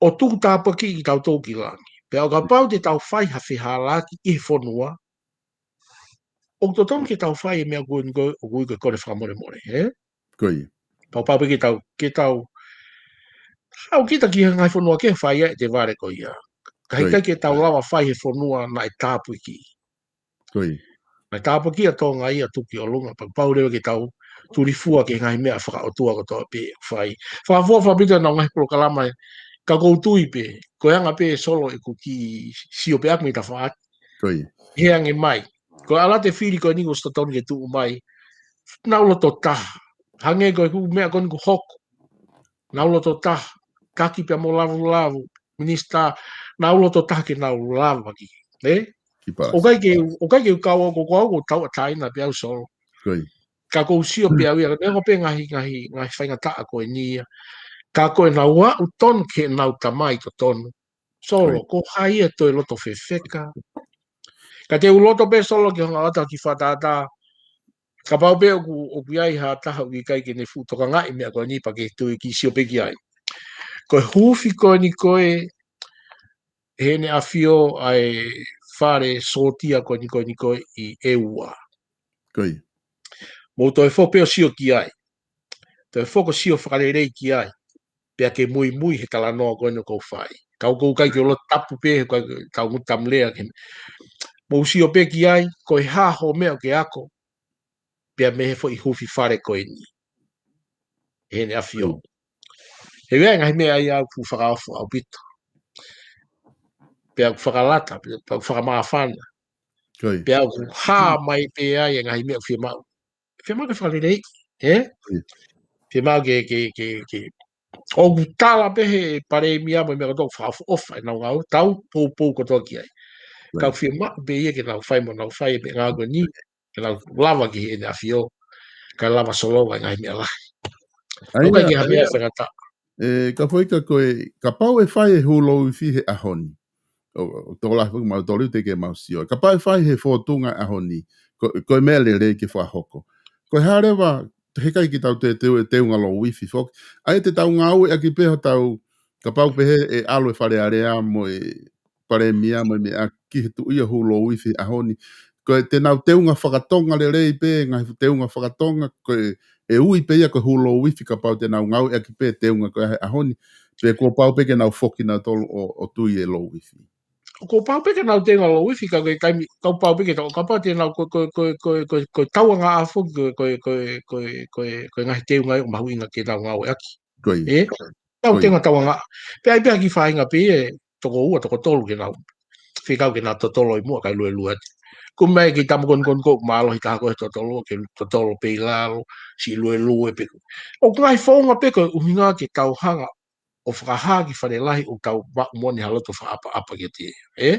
ʻO tuku tāpuaki kitautolu ki langi. Pea ʻo kapau te tau fai ha fehālaaki ʻi he fonua, ʻoku totonu ke tau fai e meʻa ko eni ko e, ʻoku ui ko e kole fakamolemole, ē? Ko ia. Pau pau pē ke tau, ke tau, ʻalu kita ki he ngaahi fonua kehe fai ai e vale ko ia. Ka ʻikai ke tau lava fai he fonua naʻe tāpuaki. Ko ia. Naʻe tāpuaki ʻa Tonga ia tuku ki ʻolunga, pea pau leva ke tau tulifua ki he ngaahi meʻa fakaʻotua kotoa pē fai. Fakaʻofoʻofa ʻaupito ʻenau ngaahi polokalama ē. Ka ʻoku ou tui pē, ko e anga pē Solo ʻeku kiʻi sio pē ʻaku mei tafaʻaki. Ko ia. He ange mai. Ko e ʻalu atu e fili ko eni kuo ʻosi totonu ke tuʻu mai. Nau loto taha. Hangē ko ʻeku meʻa ko eni kuo hoko. Nau loto taha. Taki pea mo Lavulavu. Minisitā. Nau loto taha ke nau lava ki. Ē? ʻOku ʻikai ke, ʻoku ʻikai ke u kau au ko, ko au ʻoku ou tauʻatāina pē au Solo. Ko ia. Ka ʻoku ou sio pē au ia, neongo pē ngaahi, ngaahi, ngaahi faingataʻa ko eni ia. Ka ko ʻenau aʻu tonu ki heʻenau tamai totonu. Solo, ko hai ia toe loto fefeka. Ka te u loto pē Solo ke hanga ʻo ʻoatu ha kiʻi fakatātā. Kapau pē ʻoku, ʻoku ʻi ai ha taha ʻoku ʻikai ke ne fuʻu tokangaʻi e meʻa ko eni pea ke toe kiʻi sio pē ki ai. Ko e huufi ko eni ko ē, ʻe Heʻene ʻAfio ʻa e fale sōtia ko eni ko eni ko ē ʻi ʻEua. Ko ia. Mou toe foki pē ʻo sio ki ai. Toe foki ʻo sio fakalelei ki ai. Pea ke muimui he talanoa ko eni ʻoku ou fai. Ka ʻoku ou ʻikai ke u loto tapu pē, he ʻoku ʻikai ke tau mutu tamu lea ke. Mou sio pē ki ai, ko e hā hoʻo meʻa ʻoku ke ako, pea mei he foʻi huufi fale ko eni. Heʻene ʻafio. He ʻoku ʻi ai e ngaahi meʻa ia ʻoku fakaofo ʻaupito. Pea ʻoku fakalata, pea ʻoku fakamāfana. Pea ʻoku hā mai pē ai e ngaahi meʻa ʻoku fiemaʻu. Fiemaʻu ke fakalelei, ē? Fiemaʻu ke, ke, ke, ke. ʻOku tala pē he palēmia mo e meʻa kotoa ʻoku fakaʻofoʻofa ʻenau ngāue, tau poupou kotoa ki ai. Ka ʻoku fiemaʻu pē ia ke nau fai mo nau fai e meʻa ngāue ko eni, ke nau lava ki heʻene ʻafio, kae lava solova e ngaahi meʻa lahi. ʻOku ʻikai ke ha meʻa faingataʻa. ʻE, Kafoika, ko e, kapau ʻe fai e hulu uifi he ʻaho ni. ʻO, ʻo tokolahi foki mau toli te ke mau sio. Kapau ʻe fai he fōtunga ʻaho ni. Ko, ko e meʻa lelei ke fakahoko. Ko e hā leva, heʻikai ke tau te, te, teunga hulu uifi foki. ʻA ia te tau ngāueʻaki pē hotau, kapau pehē ʻe ʻalu e Fale Alea mo e palēmia mo e meʻa ki he tuʻi ʻo e hulu uifi he ʻaho ni. Ko e te nau teunga fakatonga lelei pē, ngaahi teunga fakatonga, ko e ʻe ui pē ia ko e hulu uifi kapau te nau ngāueʻaki pē teunga ko ia he ʻaho ni. Pe kuo pau pē ke nau foki nautolu ʻo, ʻo tui e hulu uifi. Kuo pau pē ke nau teunga hulu uifi ka ko e taimi, kuo pau pē ke tau, kapau te nau ko, ko, ko, ko, ko, ko e tauangaʻa foki, ko, ko, ko, ko, ko, ko e ngaahi teunga ia ʻoku mahuʻinga ke nau ngāueʻaki. Ko ia. Ē? Tau teunga tauangaʻa. Pea ʻi ai pē ha kiʻi faʻahinga pē ʻe toko ua, toko tolu ke nau fekau ke nau totolo ʻi muʻa kae luelue atu. Ko e meʻa ki he tama ko eni ko eni ʻoku mālohi taha ko e totolo, ke totolo pē ʻi lalo, siʻi luelue pē ko. ʻOku ngaahi founga pē ko e ʻuhinga ke tau hanga ʻo fakahā ki Fale Lahi ʻoku tau maʻu moʻoni ha loto fakaʻapaʻapa kiate ia. Ē?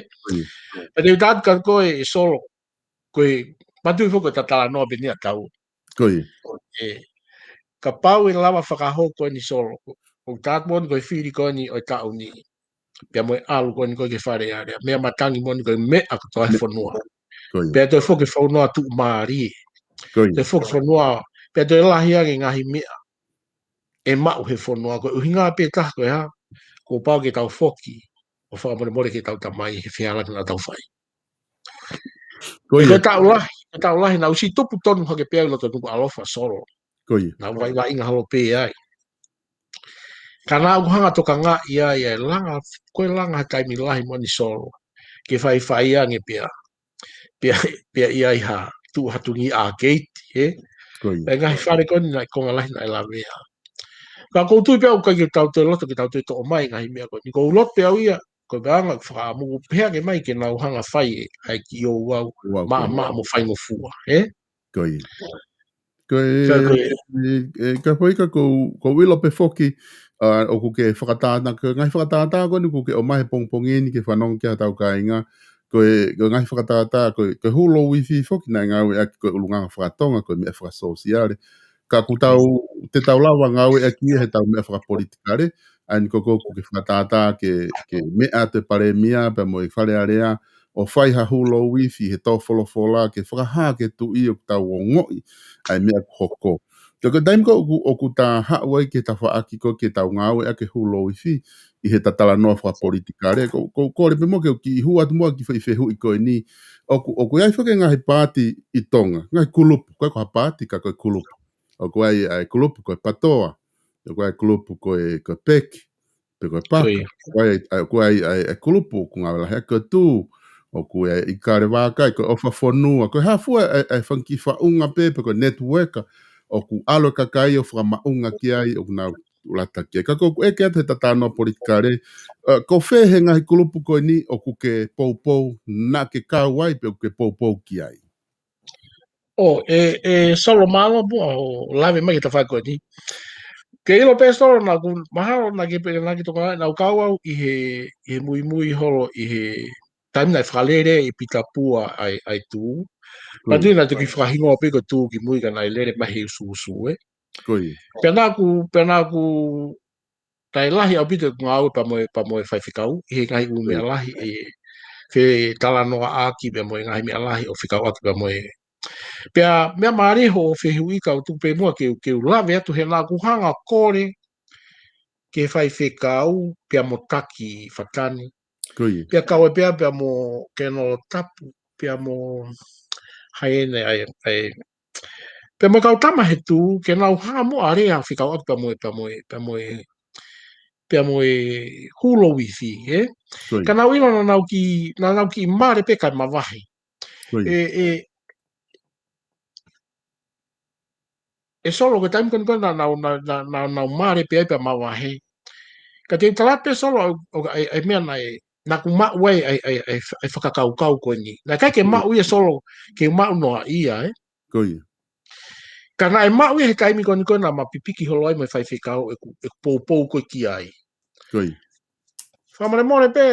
Pea te u tala atu kia koe ʻe Solo, ko e, manatuʻi foki ko e talanoa pē eni ʻa taua. Ko ia. Ē, kapau ʻe lava fakahoko eni Solo, ʻoku tala atu moʻoni ko e fili ko eni ʻo e taʻu ni. Pea mo e ʻalu ko eni ko ē ki Fale Alea. Meʻa matangi moʻoni ko e meʻa kotoa he fonua. Ko ia. Pea toe foki e fonua tuʻumālie. Ko ia. Toe foki e fonua, pea toe lahi ange ngaahi meʻa ʻe maʻu he fonua, ko e ʻuhinga pē taha ko e hā, kuo pau ke tau foki ʻo fakamolemole ki heʻetau Tamai he fehālaaki naʻa tau fai. Ko e ia. Ko e taʻu lahi, ko e taʻu lahi naʻa ku siʻi tupu tonu hake pē au ʻi loto Nukuʻalofa Solo. Ko ia. Naʻa ku vaʻinga holo pē ai. Ka naʻa ku hanga ʻo tokangaʻi ai, ʻa e langa, ko e langa ha taimi lahi moʻoni Solo. Ke faifai ange pē ia. Pea, pea ʻi ai ha tuʻu ha tuʻunga ʻākeiti, ē? Ko ia. Pea ngaahi fale ko eni naʻe konga lahi naʻe lavea. Ka ʻoku ou tui pē au ʻoku ʻikai ke tau toe loto ke tau toe toʻo mai ngaahi meʻa ko eni. ʻOku ou loto pē au ia, ko e anga ʻeku fakaʻamu, ʻoku pehē ange mai ke nau hanga fai ʻa e kiʻi ouau, maʻamaʻa mo faingofua, ē? Ko ia. Ko e, Ka ko e, e, e, Kafoika, ʻoku ou, ʻoku ou ʻilo pē foki, ʻa, ʻoku ke fakatātā, ko e ngaahi fakatātā ko eni ʻoku ke ʻomai he pongipongi ni ke fanongo ki ai hotau kāinga, ko e, ko e ngaahi fakatātā, ko e, ko e hulu uifi foki naʻe ngāueʻaki ko e ʻulungaanga fakatonga, ko e meʻa fakasōsiale. Ka ʻoku tau, te tau lava ngāueʻaki ia heʻetau meʻa fakapolitikale, ʻa eni ko ē ʻoku ke fakatātā ke, ke meʻa atu e palēmia, pea mo e Fale Alea, ʻo fai ha hulu uifi he tō folofola ke fakahā ki he tuʻi ʻoku tau ongoʻi ʻa e meʻa ʻoku hoko. Ka ko e taimi ko ē ʻoku, ʻoku ta haʻu ai ki he tafaʻaki ko ē ke tau ngāueʻaki e hulu uifi ʻi heʻeta talanoa fakapolitikale, ʻoku, ʻoku ou kole pē muʻa ke u kiʻi hū atu muʻa ki he foʻi fehuʻi ko eni, ʻoku, ʻoku ʻi ai foki e ngaahi paati ʻi Tonga, ngaahi kulupu, ʻikai ko ha paati ka ko e kulupu. ʻOku ʻi ai ʻa e kulupu ko e PATOA, ʻoku ʻi ai e kulupu ko e, ko e peki, pe ko e paka. Ko ia. ʻOku ʻi ai, ʻoku ʻi ai, ʻa e, ʻa e kulupu ʻoku ngāue lahi ai, ko e Tuʻi, ʻoku ʻi ai e Ikale Vakai, ko e ʻOfa Fonua, ko e hā fua e, e, e fanga kiʻi faʻunga pē, pe ko e network, ʻoku ʻalu e kakai ʻo fakamaʻunga ki ai, ʻoku nau lata ki ai. Ka ko ʻeku ʻeke atu heʻeta talanoa politikale, ʻa, ko fē he ngaahi kulupu ko eni ʻoku ke poupou, naʻa ke kau ai, pe ʻoku ke poupou ki ai? ʻO, ʻe, ʻe Solo, mālō muʻa hoʻo lave mai ki he tafaʻaki ko eni. Ke ʻilo pē Solo naʻa ku mahalo naʻa ke pē naʻa ke toka naʻa ku kau au ʻi he, ʻi he muimui holo ʻi he taimi naʻe fakalele ʻe Pita Pua ʻa e, ʻa e Tuʻi. Ko ia. Manatuʻi naʻa toki fakahingoa pē ko e Tuʻi kimui ka naʻe lele mai he usuusu, ē. Ko ia. Pea naʻa ku, pea naʻa ku taʻe lahi ʻaupito ʻeku ngāue pea mo e, pea mo e faifekau, ʻi he ngaahi ʻū meʻa lahi ʻe fetalanoaʻaki pea mo e ngaahi meʻa lahi ʻo fekauʻaki pea mo e. Pea meʻa mālie hoʻo fehuʻi ka u tuku pē muʻa ke u, ke u lave atu he naʻa ku hanga ʻo kole ki he faifekau pea mo Taki Fatani. Ko ia. Pea kau ai pea, pea mo Kenolo Tapu, pea mo Haene ai, ai. Pea mo e kau tama he Tuʻi, ke nau hanga muʻa ʻo lea fekauʻaki pea mo e, pea mo e, pea mo e, pea mo e hulu uifi, ē? Ko ia. Ka nau ʻilo naʻa nau kiʻi, naʻa nau kiʻi male pē kae mavahe. ʻE, ʻe, ʻe Solo, ko e taimi ko eni ko ē naʻa, naʻa, naʻa, naʻa, naʻa mare pē ai pea mavahe. Ka te u tala pē Solo, ʻo, ʻo, ʻa e, ʻa e meʻa naʻe, naʻa ku maʻu ai, ʻa e, ʻa e, ʻa e, ʻa e fakakaukau ko eni. Naʻe ʻikai ke maʻu ia Solo, ke u maʻu noa ia, ē. Ka naʻe maʻu ia he taimi ko eni ko ē naʻa ma pipiki holo ai mo e faifekau ʻeku, ʻeku poupou ko ē ki ai. Fakamolemole pē,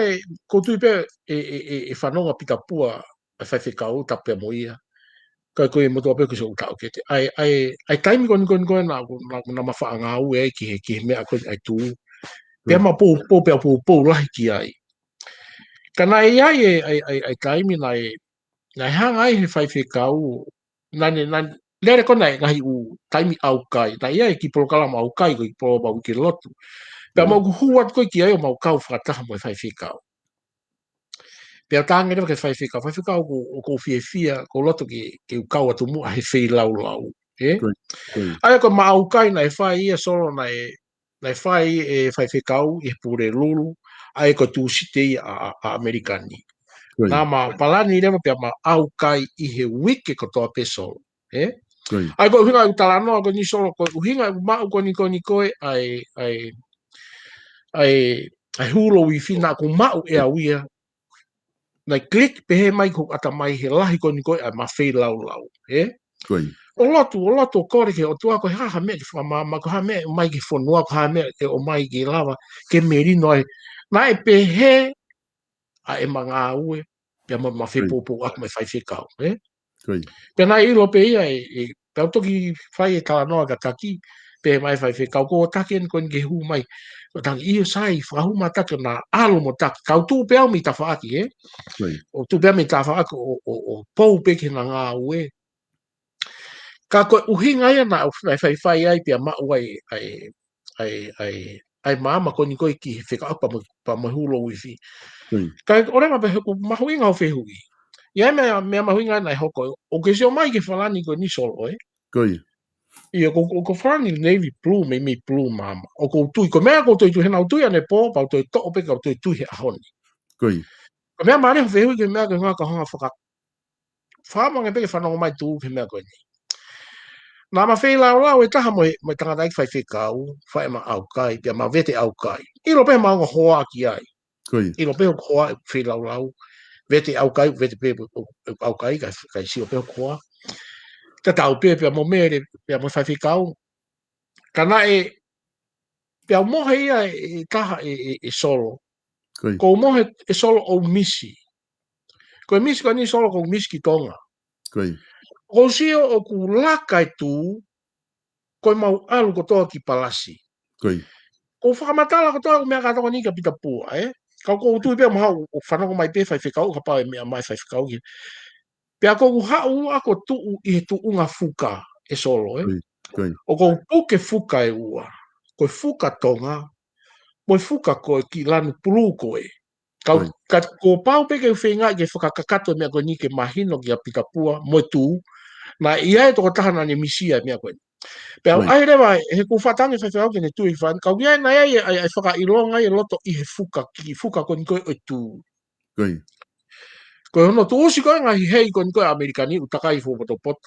ʻoku ou tui pē ʻe, ʻe, ʻe, ʻe fanongo ʻa Pita Pua ʻa e faifekau, tapu pē mo ia. Ka ko e motuʻa pē ko e sio ʻoku taʻokete. ʻA e, ʻa e, ʻa e taimi ko eni ko eni ko ē naʻa, naʻa, naʻa ma faʻa ngāue ai ki he, ki he meʻa ko ē ʻa e tū. Pea ma poupou, pea poupou lahi ki ai. Ka naʻe ʻi ai e, ʻa e, ʻa e, ʻa e taimi naʻe, naʻe hanga ai he faifekau, naʻa ne, naʻa ne lele ko ē ʻa e ngaahi ʻū taimi ʻaukai. Naʻe ʻi ai e kiʻi polokalama ʻaukai, ko e kiʻi polokalama uike lotu. Pea mau ʻoku hū atu ko ē ki ai ʻo mau kau fakataha mo e faifekau. Pea u talaange leva ki he faifekau, faifekau ʻoku, ʻoku ou fiefia, ʻoku ou loto ke, ke u kau atu muʻa he feilaulau, ē? ʻA ia ko e maʻu ʻaukai naʻe fai ia Solo naʻe, naʻe fai ʻe he faifekau ʻi he Pulelulu, ʻa ia ko e Tūsite ia ʻa, ʻa, ʻa ʻAmelika ni. Naʻa ma palani leva pea ma ʻaukai ʻi he uike kotoa pē Solo, ē? ʻA ia ko e ʻuhinga ʻeku talanoa ko eni Solo, ko e ʻuhinga ʻeku maʻu ko eni ko eni ko ē ʻa e, ʻa e, ʻa e, ʻa e hū louifi naʻa ku maʻu ʻe au ia. Naʻe click pehē mai ki hoku ʻatamai he lahi ko eni ko ē ʻa e ma feilaulau, ē? ʻO lotu, ʻo lotu ʻo kole ki he ʻOtua ko e hā ha meʻa ke fakamaama, ko e hā ha meʻa ʻomai ki he fonua, ko e hā ha meʻa ʻe ʻomai ke lava ke melino ai. Naʻe pehē ʻa e ma ngāue, pea ma, ma fepoupouaki mo e faifekau, ē? Pea naʻe ʻilo pē ia, ʻe, ʻe, pea u toki fai e talanoa kia Taki, pehē mai faifekau, ko Taki eni ko eni ke hū mai. Ko Taki, ʻio sai, fakahū mai Taki, naʻa ʻalu mo Taki. Ka u tuʻu pē au mei tafaʻaki, ē? ʻO tuʻu pē au mei tafaʻaki ʻo, ʻo, ʻo pou pē ki heʻena ngāue. Ka ko e ʻuhinga ia naʻa, naʻe faifai ai pea maʻu ai, ʻa e, ʻa e, ʻa e, ʻa e maama ko eni ko ē ki he fekauʻaki pea mo, pea mo e hū louifi. Ka ʻoku ou lea mai pē he ʻoku mahuʻinga hoʻo fehuʻi. ʻI ai e meʻa, meʻa mahuʻinga naʻe hoko, ʻoku ke sio mai ki he Falani ko eni Solo, ē? ʻIo, ko, ko, ko e Falani navy blue, meimei blue maama. ʻOku ou tui, ko e meʻa ʻoku ou toe tui, he naʻa ku tui ʻanepō, pea u toe toʻo pē ka u toe tui he ʻaho ni. Ko e meʻa mālie hoʻo fehuʻi ki he meʻa ko e ngaahi ka hanga faka, fakamange pē ke fanongo mai Tū ki he meʻa ko eni. Naʻa ma feilaulau ʻe taha mo e, mo e tangataʻeiki faifekau, fai ʻema ʻaukai, pea ma vete ʻaukai. ʻIlo pē ʻema ongo hoa ki ai. ʻIlo pē hoku hoa ʻeku feilaulau, vete ʻaukai, vete pē ʻeku ʻaukai, ka, ka sio pē hoku hoa. Tatau pē, pea mo Mele, pea mo e faifekau. Ka naʻe, pea u mohe ia ʻe, ʻe taha ʻe, ʻe, ʻe Solo. Ko u mohe ʻe Solo ʻo misi. Ko e misi ko eni Solo ʻoku ou misi ki Tonga. ʻOku ou sio ʻoku laka e Tū, ko e mau ʻalu kotoa ki Palasi. ʻOku ou fakamatala kotoa ʻeku meʻa kātoa ko eni kia Pita Pua, ē? Ka ʻoku ou tui pē ʻoku ma haʻu ʻo fanongo mai pē faifekau, kapau ʻe meʻa mai faifekau ki. Pea ʻoku ou haʻu ʻo tuʻu ʻi he tuʻunga fuka ʻe Solo, ē? ʻOku ou puke fuka ʻe ua. Ko e fuka Tonga, mo e fuka ko ē ki lanu pulū ko ē. Ka u, ka kuo pau pē ke u feingaʻi ke fakakakato e meʻa ko eni ke mahino kia Pita Pua mo e Tū, naʻe ʻi ai e tokotaha naʻa ne misi ʻa e meʻa ko eni. Pea u ʻai leva, he ʻoku ou faʻa tangi faifekau ke ne tui fan, ka u ʻi ai naʻe ʻi ai e, ʻa e, ʻa e fakaʻilonga ʻi loto ʻi he fuka, kiʻi fuka ko eni ko ē ʻo e Tū. Ko hono tuʻusi ko ē ngaahi hei ko eni ko ē ʻAmelika ni ʻoku takai fuopotopoto.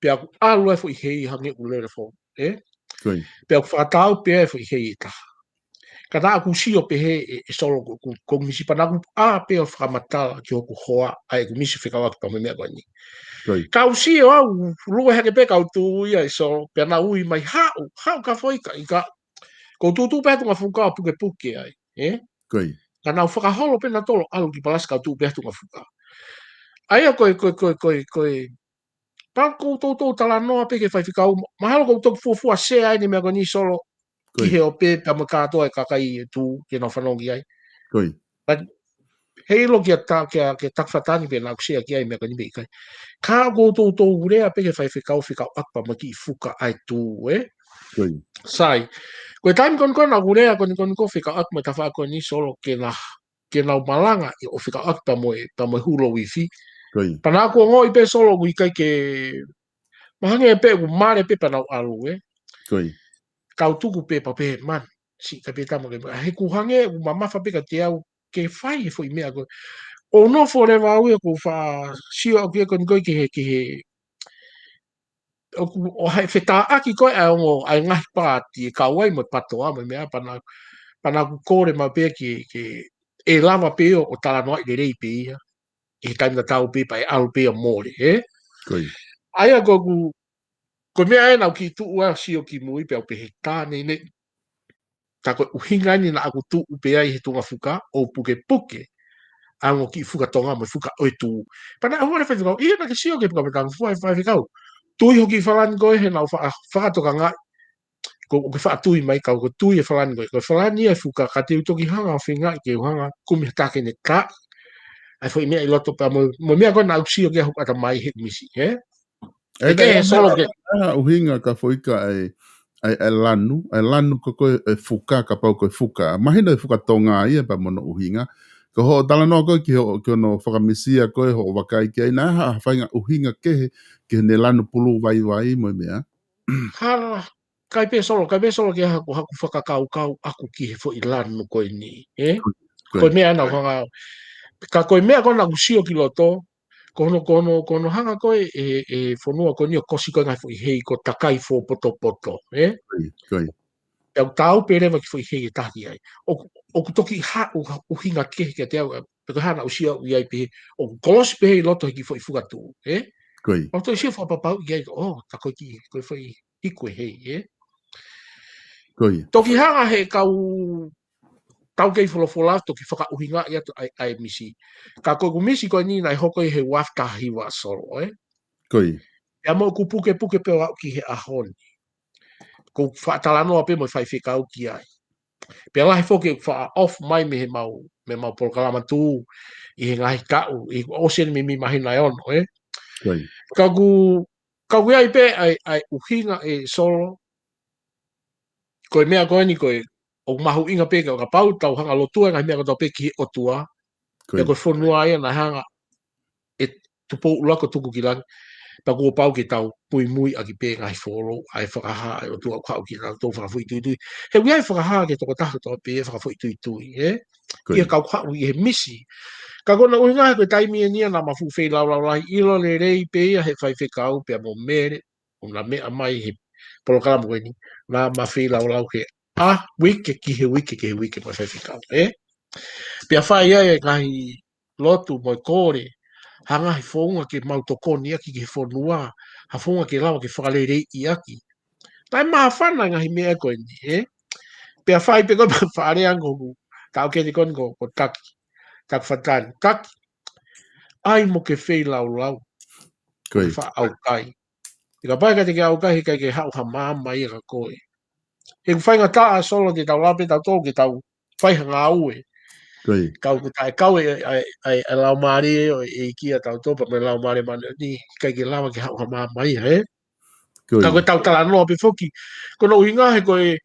Pea ʻoku ʻalu e foʻi hei hangē ʻoku lele foʻou, ē? Pea ʻoku fakatau pē e foʻi hei ʻe taha. Ka naʻa ku sio pehē ʻe, ʻe Solo ʻoku, ʻoku, ʻoku misi pea naʻa ku ʻā pē ʻo fakamatala ki hoku hoa ʻa ʻeku misi fekauʻaki pea mo e meʻa ko eni. Ka u sio au, lue hake pē ka u tui ai Solo, pea naʻa ui mai haʻu, haʻu ka foʻi ka ika. ʻOku ou tuʻu pē he tuʻunga fuka ʻo pukepuke ai, ē? Ka naʻa ku fakaholo pē nautolu ʻalu ki Palasi ka u tuʻu pē he tuʻunga fuka. ʻA ia ko e, ko e, ko e, ko e, ko e, pea ʻoku ou toutou talanoa pē ki he faifekau, mahalo ʻoku ou toki fuofua sea ai ʻeni meʻa ko eni Solo, ki he ope pea mo e kātoa e kakai ʻe Tū ke nau fanongo ki ai. But, heiʻilo kia Ta, kia, kia Taki Fatani pē naʻa ku sea ki ai meʻa ko eni pe ʻikai. Ka ʻoku ou toutou lea pē ki he faifekau fekauʻaki pea mo e kiʻi fuka ʻa e Tū, ē? Sai. Ko e taimi ko eni ko ē naʻa ku lea ko eni ko eni ko ē fekauʻaki mo e tafaʻaki ko eni Solo ke na ke nau malanga ʻi ʻo fekauʻaki pea mo e, pea mo e hū louifi. Pea naʻa ku ongoʻi pē Solo ʻoku ʻikai ke, mahalo pē ʻoku male pē pea nau ʻalu, ē. Ka u tuku pē pea pehē man, siʻi ka pē tama ke, he ʻoku hangē ʻoku mamafa pē kiate au ke fai e foʻi meʻa ko ē. ʻOku nofo leva au ia ʻoku ou faʻa sio ʻaʻaku ia ko eni ko ē ki he, ki he, ʻoku, ʻo haʻi fetāʻaki ko ē ʻa e ongo, ʻa e ngaahi paati ʻe kau ai mo e PATOA mo e meʻa pea naʻa, pea naʻa ku kole mai pē ke, ke ʻe lava pē ʻo, ʻo talanoaʻi lelei pē ia. ʻI he taimi tatau pē pea ʻe ʻalu pē ia mole, ē? Ko ia. ʻA ia ko ʻeku, ko e meʻa ē naʻa ku kiʻi tuʻu ʻo sio ki mui pea u pehē tā nei nei. Ka ko e ʻuhinga eni naʻa ku tuʻu pē ai he tuʻunga fuka ʻo pukepuke ʻa e ongo kiʻi fuka Tonga mo e fuka ʻo e tuʻu. Pea naʻe ʻohovale faifekau, ʻio naʻa ke sio ki he puka me tangu fua e faifekau. Tui hoki Falani ko ē he naʻa ku fa-, fakatokangaʻi. Ko, ʻoku ke faʻa tui mai kau ko e tui ʻe Falani ko ē. Ko e Falani ʻa e fuka ka te u toki hanga ʻo feingaʻi ke u hanga kumi ha taki ne taʻi. ʻA e foʻi meʻa ʻi loto pea mo, mo e meʻa ko ē naʻa ku sio ki ai hoku ʻatamai he misi, ē? ʻE, ʻe ke ka he ʻi ai solo ha, ke. ʻI ai ha ʻuhinga ka foʻi ka ʻa e, ʻa e, ʻa e lanu, ʻa e lanu ko ē ko ē ʻa e fuka kapau ko e fuka. Mahino ʻa e fuka Tonga ia pea mo hono ʻuhinga. Ko hoʻo talanoa ko ē ki hoʻo, ki hono fakamisia ko ē hoʻo vakai ki ai naʻe ʻi ai ha, ha faʻahinga ʻuhinga kehe, ki heʻene lanu pulu vaivai mo e meʻa. Hala, kai pē solo, kai pē solo ke haku, haku fakakaukau ʻaʻaku ki he foʻi lanu ko eni, ē? Ko ia. Ko e meʻa naʻa ku hanga, ka ko e meʻa ko ē naʻa ku sio ki loto, ko hono, ko hono, ko hono hanga ko ē ʻe, ʻe fonua ko eni ʻo kosi ko ē ngaahi foʻi hei ko e takai fōpotopoto, ē? Ko ia, ko ia. Pea u tau pē leva ki he foʻi hei ʻe taha ki ai. ʻOku, ʻoku toki haʻu ha ʻuhinga kehe kiate au, ē, pe ko e hā naʻa ku sio au ʻi ai pē, ʻoku kolosi pē hei loto he kiʻi foʻi fuka tuʻu, ē? Ko ia. ʻOku toki sio fakapapauʻi ai, ʻo, tā ko e kiʻi, ko e foʻi hiku ʻe hei, ē? Ko ia. Toki hanga he kau, kau kei folofola, toki fakaʻuhingaʻi atu ʻa e, ʻa e misi. Ka ko ʻeku misi ko eni naʻe hoko ʻi he ua afe taha hiva solo, ē? Ko ia. Pea mo ʻeku pukepuke pē ʻo aʻu ki he ʻaho ni. Ko e faʻa talanoa pē mo e faifekau ki ai. Pea lahi foki ʻeku faʻa off mai mei he mau, mei he mau polokalama tuʻu ʻi he ngaahi taʻu, ʻi he ʻosi eni mei, mei māhina ʻe ono, ē? Ko ia. Ka ʻoku, ka ʻoku ʻi ai pē ʻa e, ʻa e ʻuhinga ʻe solo. Ko e meʻa ko eni ko ē, ʻoku mahuʻinga pē ke ʻo kapau tau hanga lotua ngaahi meʻa kotoa pē ki he ʻOtua. Ko ia. Pea ko e fonua ia naʻe hanga ʻe Tupou ʻUluaki ʻo tuku ki langi. Pea kuo pau ke tau muimui ʻaki pē ngaahi fōloua ʻa e fakahā ʻa e ʻOtua ʻoku haʻu kiate kitautolu fakafoʻituitui. He ʻoku ʻi ai e fakahā ki he tokotaha kotoa pē fakafoʻituitui, ē? Ko ia. ʻIo kau haʻu ʻi he misi. Ka ko hono ʻuhinga he ko e taimi eni ia naʻa ma fuʻu feilaulau lahi ʻilo lelei pē ia he faifekau pea mo Mele, ʻo na meʻa mai he polokalama ko eni, naʻa ma feilaulau he ʻa uike ki he uike ki he uike mo e faifekau, ē? Pea fai ai e ngaahi lotu mo e kole, ha ngaahi founga ke mau tokoni ʻaki ki he fonua, ha founga ke lava ke fakaleleiʻi ʻaki. Naʻe māfana e ngaahi meʻa ko eni, ē? Pea fai pē ko e faʻa lea ange ko ʻeku taʻokete ko eni ko, ko Taki, Taki Fatani, Taki, ʻai mo ke feilaulau. Ko ia. Faʻa ʻaukai. He kapau ʻe ʻikai te ke ʻaukai, he ʻikai ke haʻu ha maama ia kia koe. He ʻoku faingataʻa solo te tau lava pē tautolu ke tau fai ha ngāue. Ko ia. Ka ʻoku taʻekau e, e, e, e laumālie ʻo e ʻEiki ʻia tautolu pea mo e Laumālie Māʻoniʻoni, ʻikai ke lava ke haʻu ha maama ia, ē? Ko ia. Ka ko ʻetau talanoa pē foki. Ko hono ʻuhinga he ko e,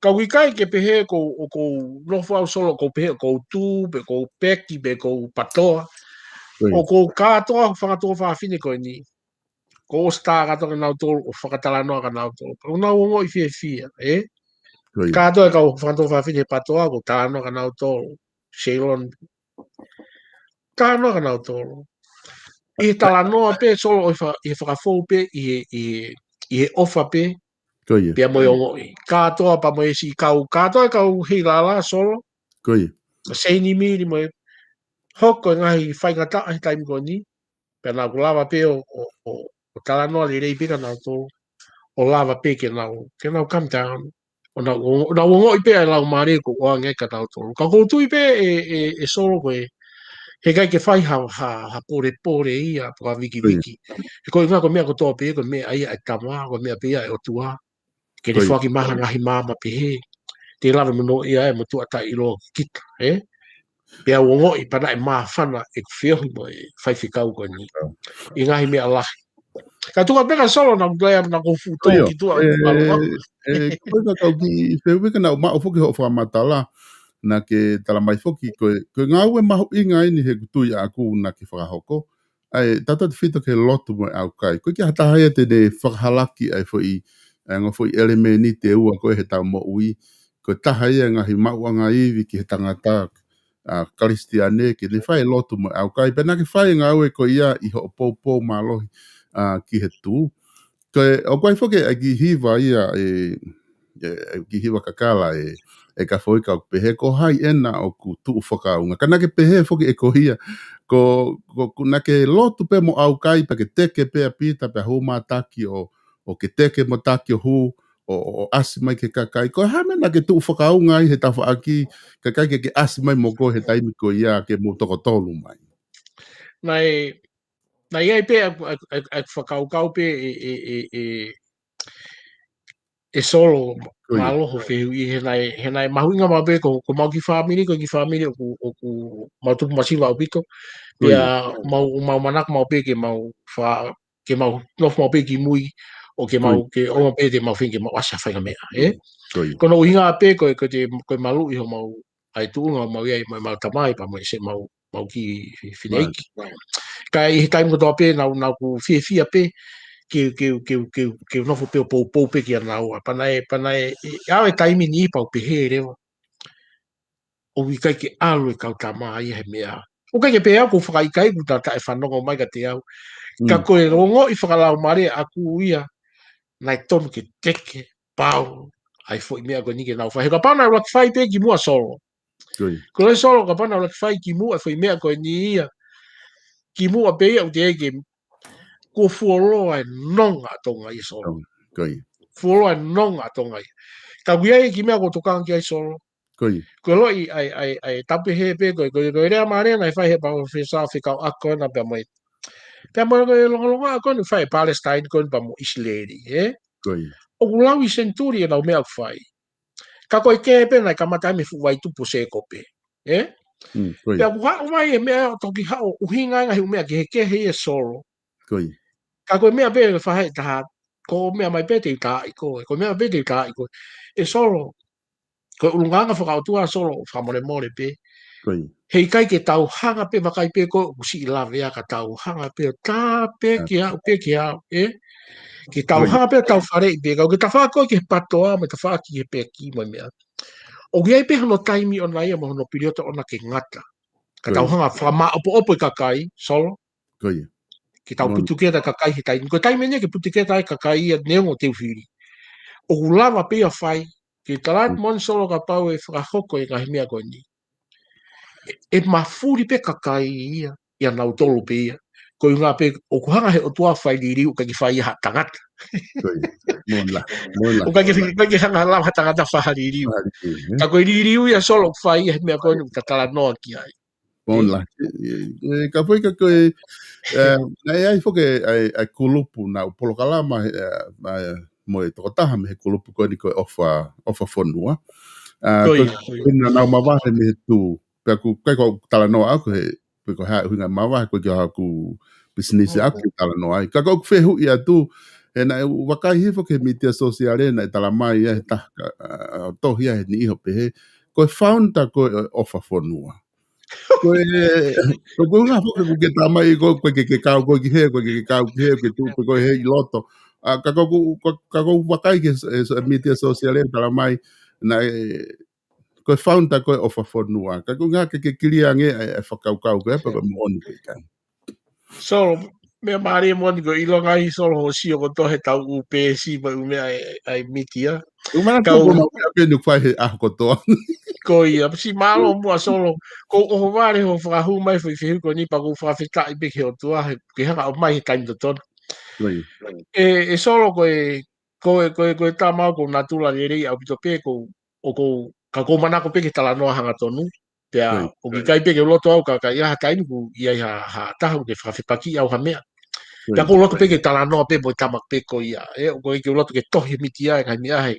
ka ʻoku ʻikai ke pehē ʻoku ou, ʻoku ou nofo au solo ʻoku ou pehē ʻoku ou tuʻu, pe ʻoku ou peki, pe ʻoku ou PATOA. Ko ia. ʻOku ou kātoa e fanga tuofāfine ko eni. Ko ʻosi tā kātoa kia nautolu, ʻo fakatalanoa kia nautolu. ʻOku nau ongoʻi fiefia, ē? Ko ia. Kātoa e kau fanga tuofāfine he PATOA, ʻoku ou talanoa kia nautolu. Ceylon. Talanoa kia nautolu. ʻI he talanoa pē, solo ʻo e fa-, ʻi he fakafou pē, ʻi he, ʻi he, ʻi he ʻofa pē, Ko ia. pea mo e ongoʻi. Kātoa pea mo e siʻi kau, kātoa e kau heilala solo. Ko ia. Seini Mili mo e hoko e ngaahi faingataʻa he taimi ko eni. Pea naʻa ku lava pē ʻo, ʻo, ʻo, ʻo talanoa lelei pē kia nautolu. ʻO lava pē ke nau, ke nau come down. ʻO nau, ʻo, ʻo nau ongoʻi pē ʻa e laumālie ʻoku ʻoange kia nautolu. Ka ʻoku ou tui pē ē, ē, ē solo ko ē, he ʻikai ke fai ha, ha, ha polepole ia, pe ko ha vikiviki. Ko ia. He ko e ʻuhinga ko e meʻa kotoa pē, ko e meʻa ia ʻa e Tama, ko e meʻa pē ia ʻa e ʻOtua. Ke ne Ko ia. foaki mai ha ngaahi maama pehē. Te lava mo noa ia ʻe motuʻa taʻeʻiloa kita, ē? Pea u ongoʻi pea naʻe māfana ʻeku feohi mo e faifekau ko eni. ʻI he ngaahi meʻa lahi. Ka tuku pē kia solo naʻa ku toe naʻa ku fuʻu tō Ko ia. ki tuʻa ʻe, ʻalu ʻe, ʻe, ko ia ka kau ki feu pē ka naʻa ku maʻu foki hoʻo fakamatala. Naʻa ke tala mai foki ko e, ko e ngāue mahuʻinga eni he ʻoku tui ʻaʻaku naʻa ke fakahoko. ʻA e, tautautefito ki he lotu mo e ʻaukai. ʻOku ʻikai ha taha ia te ne fakahalaki ʻa e foʻi, ʻa e ongo foʻi ʻelemēniti ʻe ua ko ē he tau moʻui. Ko e taha ia e ngaahi maʻuʻanga ivi ki he tangata. ʻa Kalisitiane ke ne fai e lotu mo e ʻaukai, pea naʻa ke fai e ngāue ko ia ʻi hoʻo poupou mālohi ʻa ki he Tuʻi. Ko e, ʻoku ʻi ai foki ʻa e kiʻi hiva ia, ʻe, ʻe, ʻe kiʻi hiva kakala ʻe, ʻe Kafoika ʻoku pehē, ko hai ena ʻoku tuʻu fakaʻaonga. Ka naʻa ke pehē foki ʻe ko ia, ko, ko, ko naʻa ke lotu pē mo ʻaukai, pea ke teke pē ʻa Pita, pea hū mātaki ʻo, ʻo ke teke mo taki ʻo hū, ʻo, ʻo, ʻo ʻasi mai ki he kakai. Ko e hā e meʻa naʻa ke tuʻu fakaʻaonga ai he tafaʻaki, kae ʻikai ke ke ʻasi mai mo koe he taimi ko ia ke mou toko tolu mai. Naʻe, naʻe ʻi ai pē ʻa, ʻa, ʻa, ʻa fakakaukau pē ʻe, ʻe, ʻe, ʻe, ʻe Solo, mālō hoʻo fehuʻi he naʻe, he naʻe mahuʻinga maʻu pē ko, ko mau kiʻi fāmili, ko e kiʻi fāmili ʻoku, ʻoku mau tupu masiva ʻaupito. Pea mau, mau manako maʻu pē ke mau fa-, ke mau nofo maʻu pē ki mui, ʻo ke mau, ke ʻoua pē te mau feinga ke mau ʻasi ha faʻahinga meʻa, ē? Ko hono ʻuhinga pē ko e, ko e te, ko e maluʻi homau, ʻa e tuʻunga ʻoku mau ʻi ai, mo ʻemau tamai, pea mo e se mau, mau kiʻi fineʻeiki. Ka ʻi he taimi kotoa pē, naʻa ku, naʻa ku fiefia pē, ke, ke, ke, ke, ke nofo pē ʻo poupou pē kia naua. Pea naʻe, pea naʻe, ʻe, ʻe ʻave taimi ni pea u pehē leva. ʻOku ʻikai ke ʻalu e kau tama ia he meʻa. ʻOku ʻikai ke pehē au ʻoku ou fakaʻikaiʻi kuo ta taʻefanongo mai kiate au. Ka ko e ongoʻi fakalaumālie ʻaʻaku ia, naʻe tonu ke teke, pau, ʻa e foʻi meʻa ko eni ke nau fai. He kapau naʻe ʻuluaki fai pē kimuʻa Solo. Ko e Solo, kapau naʻe ʻuluaki fai kimuʻa e foʻi meʻa ko eni ia. Kimuʻa pē ia ʻoku teʻeki ke, kuo fuoloa e nonga ʻa Tonga ia Solo. Fuoloa e nonga ʻa Tonga ia. Ka ʻoku ʻi ai e kiʻi meʻa ʻoku ou tokanga ki ai Solo. Ko e loʻi ʻa e, ʻa e, ʻa e tapu he pē ko e, ko e, ko e lea mālie naʻe fai he Palōfesa Fekauʻaki ko ena pea mo e. Pea mo e longolongoaʻa ko ena fai ʻe Palestine ko ena pea mo ʻIsileli, ē? ʻOku lau ʻi senituli ʻenau meʻa ʻoku fai. Ka ko e kē pē naʻe kamata ai mei he fuʻu vaitupu sēkope, ē? Pea ʻoku haʻu mai e meʻa ʻo toki haʻu ʻuhinga e ngaahi ʻū meʻa kehekehe ia Solo. Ka ko e meʻa pē fahe taha, ko e meʻa mai pē te u tā ʻi koe, ko e meʻa pē te u tā ʻi koe. ʻE Solo, ko e ʻulungaanga fakaʻotua Solo, fakamolemole pē. He ʻikai ke tau hanga pē vakai pē ko e ʻoku siʻi lavea ka tau hanga pē ʻo tā pē ke aʻu pē ke aʻu, ē? Ke tau hanga pē ʻo tau faleʻi pē, ka ʻoku ke tafaʻaki ko ē ki he patoa, mo e tafaʻaki ki he peki, mo e meʻa. ʻOku ʻi ai pē hono taimi ʻona ia, mo hono piliota ʻona ke ngata. Ka tau hanga fakamāʻopoʻopo e kakai, Solo. Ke tau putuketa kakai he taimi. Ko e taimi eni ke putuketa ai kakai ia neongo te u fili. ʻOku lava pē ia fai, ke tala atu moʻoni Solo kapau ʻe fakahoko e ngaahi meʻa ko eni. ʻE, ʻe mafuli pē kakai ia, ia nautolu pē ia. Ko e ʻuhinga pē, ʻoku hanga he ʻOtua fai liliu, ʻikai ke fai ia ha tangata. ʻOku ʻikai ke, ʻikai ke hanga lava ha tangata fai ha liliu. Ka ko e liliu ia Solo ʻoku fai ia he meʻa ko eni ʻoku ta talanoa ki ai. Moʻoni lahi. ʻE, ʻe, ʻe, ka foʻi ka ko e, ʻe, naʻe ʻi ai foki ʻa e, ʻa e kulupu naʻa ku polokalama, ʻe, ʻa e, mo e tokotaha mei he kulupu ko eni ko e ʻOfa, ʻOfa Fonua. ʻA, ko e, ko e naʻa nau mavahe mei he Tuʻi. Pea ʻoku ʻikai ko e talanoa ʻaʻaku he, pe ko e hā e ʻuhinga mavahe ko e ki haʻaku pisinisi ʻaʻaku ke talanoa ai. Ka ko ʻeku fehuʻi atu, he naʻe u vakai hifo ki he mītia sōsiale naʻe tala mai ia he taha, ʻa, ʻa, tohi ia he niʻihi ʻo pehē. Ko e founder ko e ʻOfa Fonua. Ko e, ko e ʻuhinga foki ʻoku ke tā mai ko, ko e ke, ke kau ko e ki hē, ko e ke, ke kau ki hē, ke tuʻu ko e hē ʻi loto. ʻA, ka ko ʻeku, ka, ka ko ʻeku vakai ki he, he, he mītia sōsiale tala mai, naʻe, ko e founder ko e ʻOfa Fonua. Ka ko e ʻuhinga ke, ke kilia ange ʻa e, ʻa e fakakaukau ko e, pe ko e moʻoni pe ʻikai. Solo, meʻa mālie moʻoni ko e ʻilonga ʻi Solo hoʻo sio kotoa he tau ʻū peesi mo e ʻū meʻa ʻa e, ʻa e mītia. ʻUmana ka ko e ʻū meʻa pē ʻoku fai he ʻaho kotoa. Ko ia, siʻi mālō muʻa Solo, ʻoku ou ʻohovale hoʻo fakahū mai foʻi fehuʻi ko eni pea ʻoku ou fakafetaʻi pē ki he ʻOtua, he, ke hanga ʻo mai he taimi totonu. ʻE, ʻe Solo ko e, ko e, ko e, ko e tama ʻoku ou natula lelei ʻaupito pē, ʻoku ou, ʻoku ou, ka ʻoku ou manako pē ke talanoa hangatonu. Pea, ʻoku ʻikai pē ke u loto au ka, ka ʻi ai ha taimi ʻoku ʻi ai ha, ha taha ʻoku te fakafepakiʻi au ha meʻa. Pea ʻoku ou loto pē ke talanoa pē mo e tama pē ko ia. ʻE, ʻoku ʻikai ke u loto ke tohi he mītia e ngaahi meʻa he.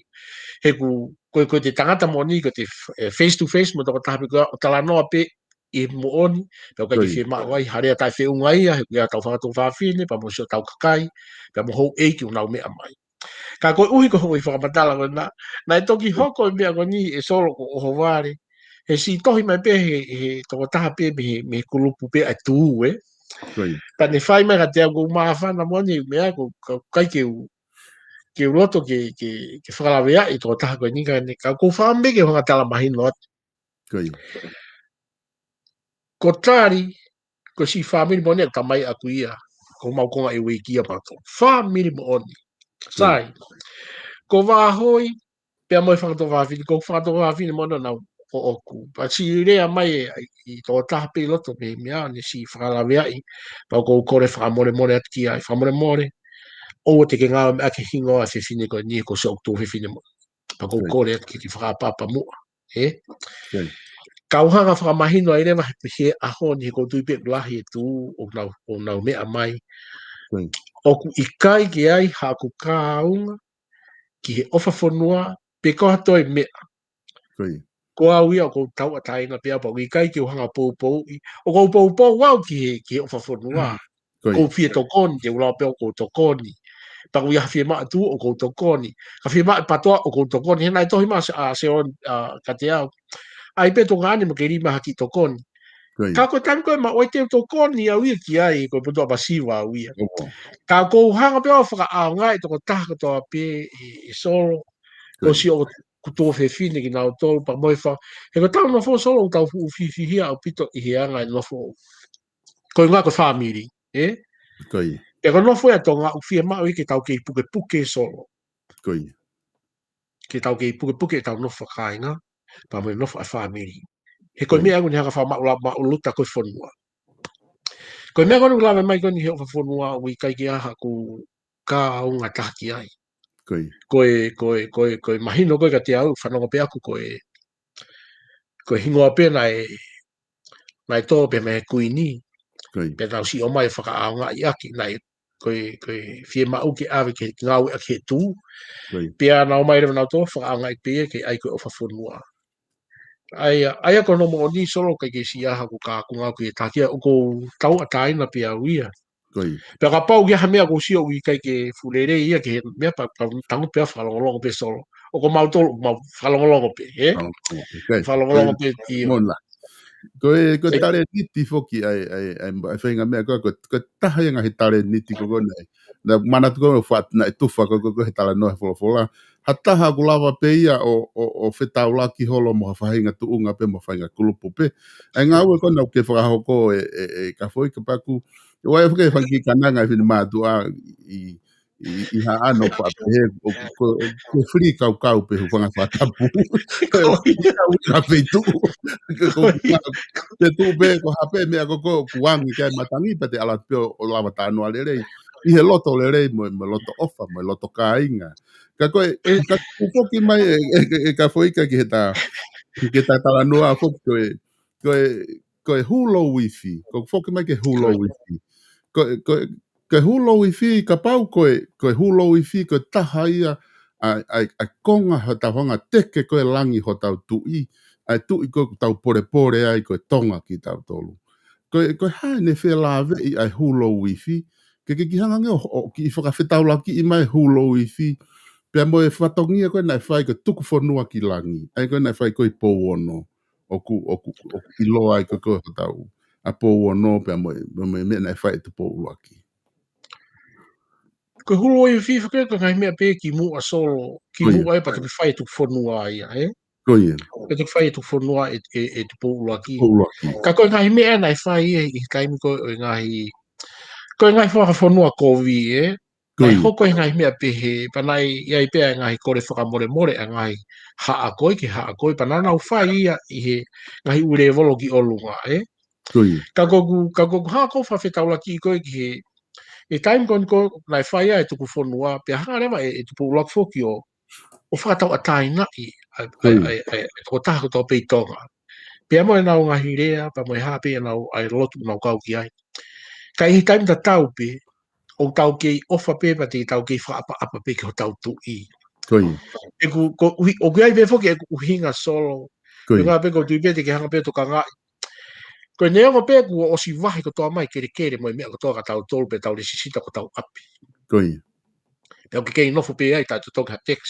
He ʻoku, ko e, ko e te tangata moʻoni, ko e te f-, ʻe, face to face mo e tokotaha pē ko ia, ʻo talanoa pē ʻi he moʻoni, pea ʻoku ʻikai ke fiemaʻu ai ha lea taʻefeʻunga ia, he ʻoku ʻi ai hotau fakatuofāfine, pea mo siʻotau kakai, pea mo houʻeiki ʻoku nau meʻa mai. Ka koeʻuhi ko hoʻo fakamatala ko ena, naʻe toki hoko e meʻa ko eni ʻe Solo ʻoku ou ʻohovale. He siʻi tohi mai pē he, he tokotaha pē mei he, mei he kulupu pē ʻa e Tuʻi, ē. Ka ne fai mai kiate au ʻoku ou māfana moʻoni he meʻa ʻoku, ka, ʻikai ke u, ke u loto ke, ke, ke fakalaveaʻi e tokotaha ko eni ka ne, ka ʻoku ou fakaʻamu pē ke u hanga ʻo tala mahino atu. Ko Tali, ko e siʻi fāmili moʻoni ʻa e tamai ʻaku ia, ko mau konga e ueiki ia mato. Fāmili moʻoni. Sai. Ko Vahoi, pea mo e Fangatoʻa Fafine, ko Fangatoʻa Fafine moʻoni ʻoku nau ʻoʻoku. Pea siʻi lea mai e, ʻi tō taha pē ʻi loto mei he meʻa, ne siʻi fakalaveaʻi, pea ʻoku ou kole fakamolemole atu ki ai, fakamolemole, ʻoua te ke ngāue mai ʻaki e hingoa e fefine ko eni, ko siʻoku tuofefine moʻoni. Pea ʻoku ou kole atu ke ke fakaʻapaʻapa muʻa. Ē? Kau hanga fakamahino ai leva he, he ʻaho ni he ʻoku ou tui pē ʻoku lahi e tuʻu ʻoku nau, ʻoku nau meʻa mai. ʻOku ʻikai ke ʻi ai haʻaku kaunga ki he ʻofa fonua, pe ko ha toe meʻa. Ko au ia ʻoku ou tauʻatāina pē au pea ʻoku ʻikai ke u hanga poupouʻi. ʻOku ou poupou au ki he, ki he ʻofa fonua. ʻOku ou fie tokoni, te u lau pē ʻoku ou tokoni. Pea ʻoku ʻi ai ha fiemaʻu tuʻu ʻoku ou tokoni. Ka fiemaʻu PATOA ʻoku ou tokoni. He naʻe tohi mai ʻa Seoni, ʻa, kiate au. ʻAi pē tokoni mo ke lima haki tokoni. Ka ko e taimi ko ē maʻu ai te u tokoni au ia ki ai, ko e PATOA masiva au ia. Ka ʻoku ou hanga pē au ʻo fakaʻaongaʻi e tokotaha kotoa pē ʻe, ʻe Solo. Ko siʻoku tuofefine kinautolu pea mo e fa-, he ko ʻetau nofo Solo ʻoku tau fuʻu fifihia ʻaupito ʻi he anga e nofo. Ko e ʻuhinga ko e fāmili, ē? Pea ko e nofo ia ʻa Tonga ʻoku fiemaʻu ia ke tau kei pukepuke Solo. Ke tau kei pukepuke ʻetau nofo fakakāinga, pea mo e nofo ʻa e fāmili. He ko e meʻa ʻoku ne hanga fakamaʻula-, maʻuluta ko e fonua. Ko e meʻa ko eni ʻoku lave mai ko eni he ʻofa fonua ʻoku ʻikai ke ʻi ai haʻaku kaunga taha ki ai. Ko e, ko e, ko e, ko e mahino ko ē kiate au, fanongo pē ʻaku ko e, ko e hingoa pē naʻe, naʻe tō pē mei he Kuini. Pea tau siʻi ʻomai fakaʻaongaʻi ʻaki, naʻe, ko e, ko e fiemaʻu ke ʻave ke ngāueʻaki he tuʻu. Pea nau ʻomai leva nautolu fakaʻaongaʻi pē ia ke ʻai ko e ʻofa fonua. ʻA ia, ʻa ia ko hono moʻoni Solo ʻikai ke siʻi ʻi ai haʻaku kaunga ki he taha ki ai, ʻoku ou tauʻatāina pē au ia. Pea kapau ʻoku ʻi ai ha meʻa ʻoku ou sio ʻoku ʻikai ke fuʻu lelei ia ki he meʻa pea, pea tangutu pē au fakalongolongo pē Solo. ʻOku mau tolu, mau fakalongolongo pē, ē? Fakalongolongo pē, ʻio. Ko e, ko e talēniti foki ʻa e, ʻa e, ʻa e, ʻa e faʻahinga meʻa ko ē, ko e, ko e taha ia ngaahi talēniti ko ē naʻe, naʻe manatu ko ē naʻe tufa ko ē, ko ē he talanoa he folofola. Ha taha ʻoku lava pē ia ʻo, ʻo, ʻo fetaulaki holo mo ha faʻahinga tuʻunga pē mo ha faʻahinga kulupu pē. ʻA e ngāue ko ē naʻa ke fakahoko ē, ʻe, ʻe Kafoika pea ʻoku, ʻoku ʻi ai foki e fanga kiʻi kananga ʻa e finemātuʻa ʻi, ʻi, ʻi Haʻano pea pehē, ʻoku, ko, ko e fili kaukau pē hūfanga he fakatapu. Ko e fili kaukau pē tuʻu. Ko, ko, te tuʻu pē, ko ha pē meʻa ko ē ʻoku angi ki ai e matangi pea te ala pē ʻo, ʻo lava talanoa lelei. ʻI he loto lelei, mo, mo e loto ʻofa, mo e loto kāinga. Ka ko e, ka ʻoku foki mai ē, ʻe, ʻe, ʻe Kafoika ki he ta, ki he ta talanoa foki ko e, ko e, ko e hulo uifi, ʻoku foki mai ki he hulo uifi. Ko e, ko e, ko e hulo uifi, kapau ko e, ko e hulo uifi, ko e taha ia ʻa e, ʻa e, ʻa e konga hotau hanga teke ko ē langi hotau tuʻi, ʻa e tuʻi ko ē ʻoku tau polepole ai ko e Tonga kitautolu. Ko e, ko e hā ʻene felāveʻi ʻa e hulo uifi, ke, ke kiʻi hanga ange ʻo, ʻo kiʻi fakafetaulakiʻi mai e hulo uifi, pea mo e fatongia ko ē naʻe fai ko e tuku fonua ki langi, ʻa ia ko ē naʻe fai ko ē ʻi Pouono, ʻoku, ʻoku, ʻoku ʻiloa ai ko ē ko hotau, ʻa Pouono pea mo e, mo e meʻa naʻe fai ʻe Tupou ʻUluaki. Ko e hulo uifi foki ko e ngaahi meʻa pē kimuʻa Solo, kimuʻa ia pea toki fai e tuku fonua ia, ē? Ko ia. Pea toki fai e tuku fonua ʻe, ʻe, ʻe Tupou ʻUluaki. Tupou ʻUluaki. Ka ko e ngaahi meʻa naʻe fai ē, ʻi he taimi ko ē ʻo e ngaahi, ko e ngaahi fakafonua kovi, ē? Naʻe hoko e ngaahi meʻa pehē, pea naʻe ʻi ai pē ʻa e ngaahi kole fakamolemole ʻa e ngaahi haʻa ko ē ki he haʻa ko ē, pea naʻa nau fai ia ʻi he ngaahi ʻū lēvolo ki ʻolunga, ē? Ka ʻoku, ka ʻoku hanga ʻo fakafetaulakiʻi ko ē ki he, ʻi he taimi ko eni ko ē naʻe fai ai e tuku fonua, pea hanga leva ʻe, ʻe Tupou ʻUluaki foki ʻo, ʻo fakatauʻatāinaʻi ʻa e, ʻa e, ʻa e, ʻa e, ʻa e tokotaha kotoa pē ʻi Tonga. Pea mo ʻenau ngaahi lea, pea mo e hā pē ʻenau, ʻa e lotu ʻoku nau kau ki ai. Ka ʻi he taimi tatau pē, ʻoku tau kei ʻofa pē, pea te tau kei fakaʻapaʻapa pē ki hotau tuʻi. Ko ia. ʻOku, ko, ʻoku ʻi ai pē foki ʻeku ʻuhinga Solo. Ko ia. Ko e ʻuhinga pē ʻoku ou tui pē te ke hanga pē ʻo tokangaʻi. Ko e neongo pē kuo ʻosi vahe kotoa mai kelekele mo e meʻa kotoa kia tautolu pea tau lēsisita ki hotau ʻapi. Ko ia. Pea ʻoku kei nofo pē ai tautolu ki ha tax.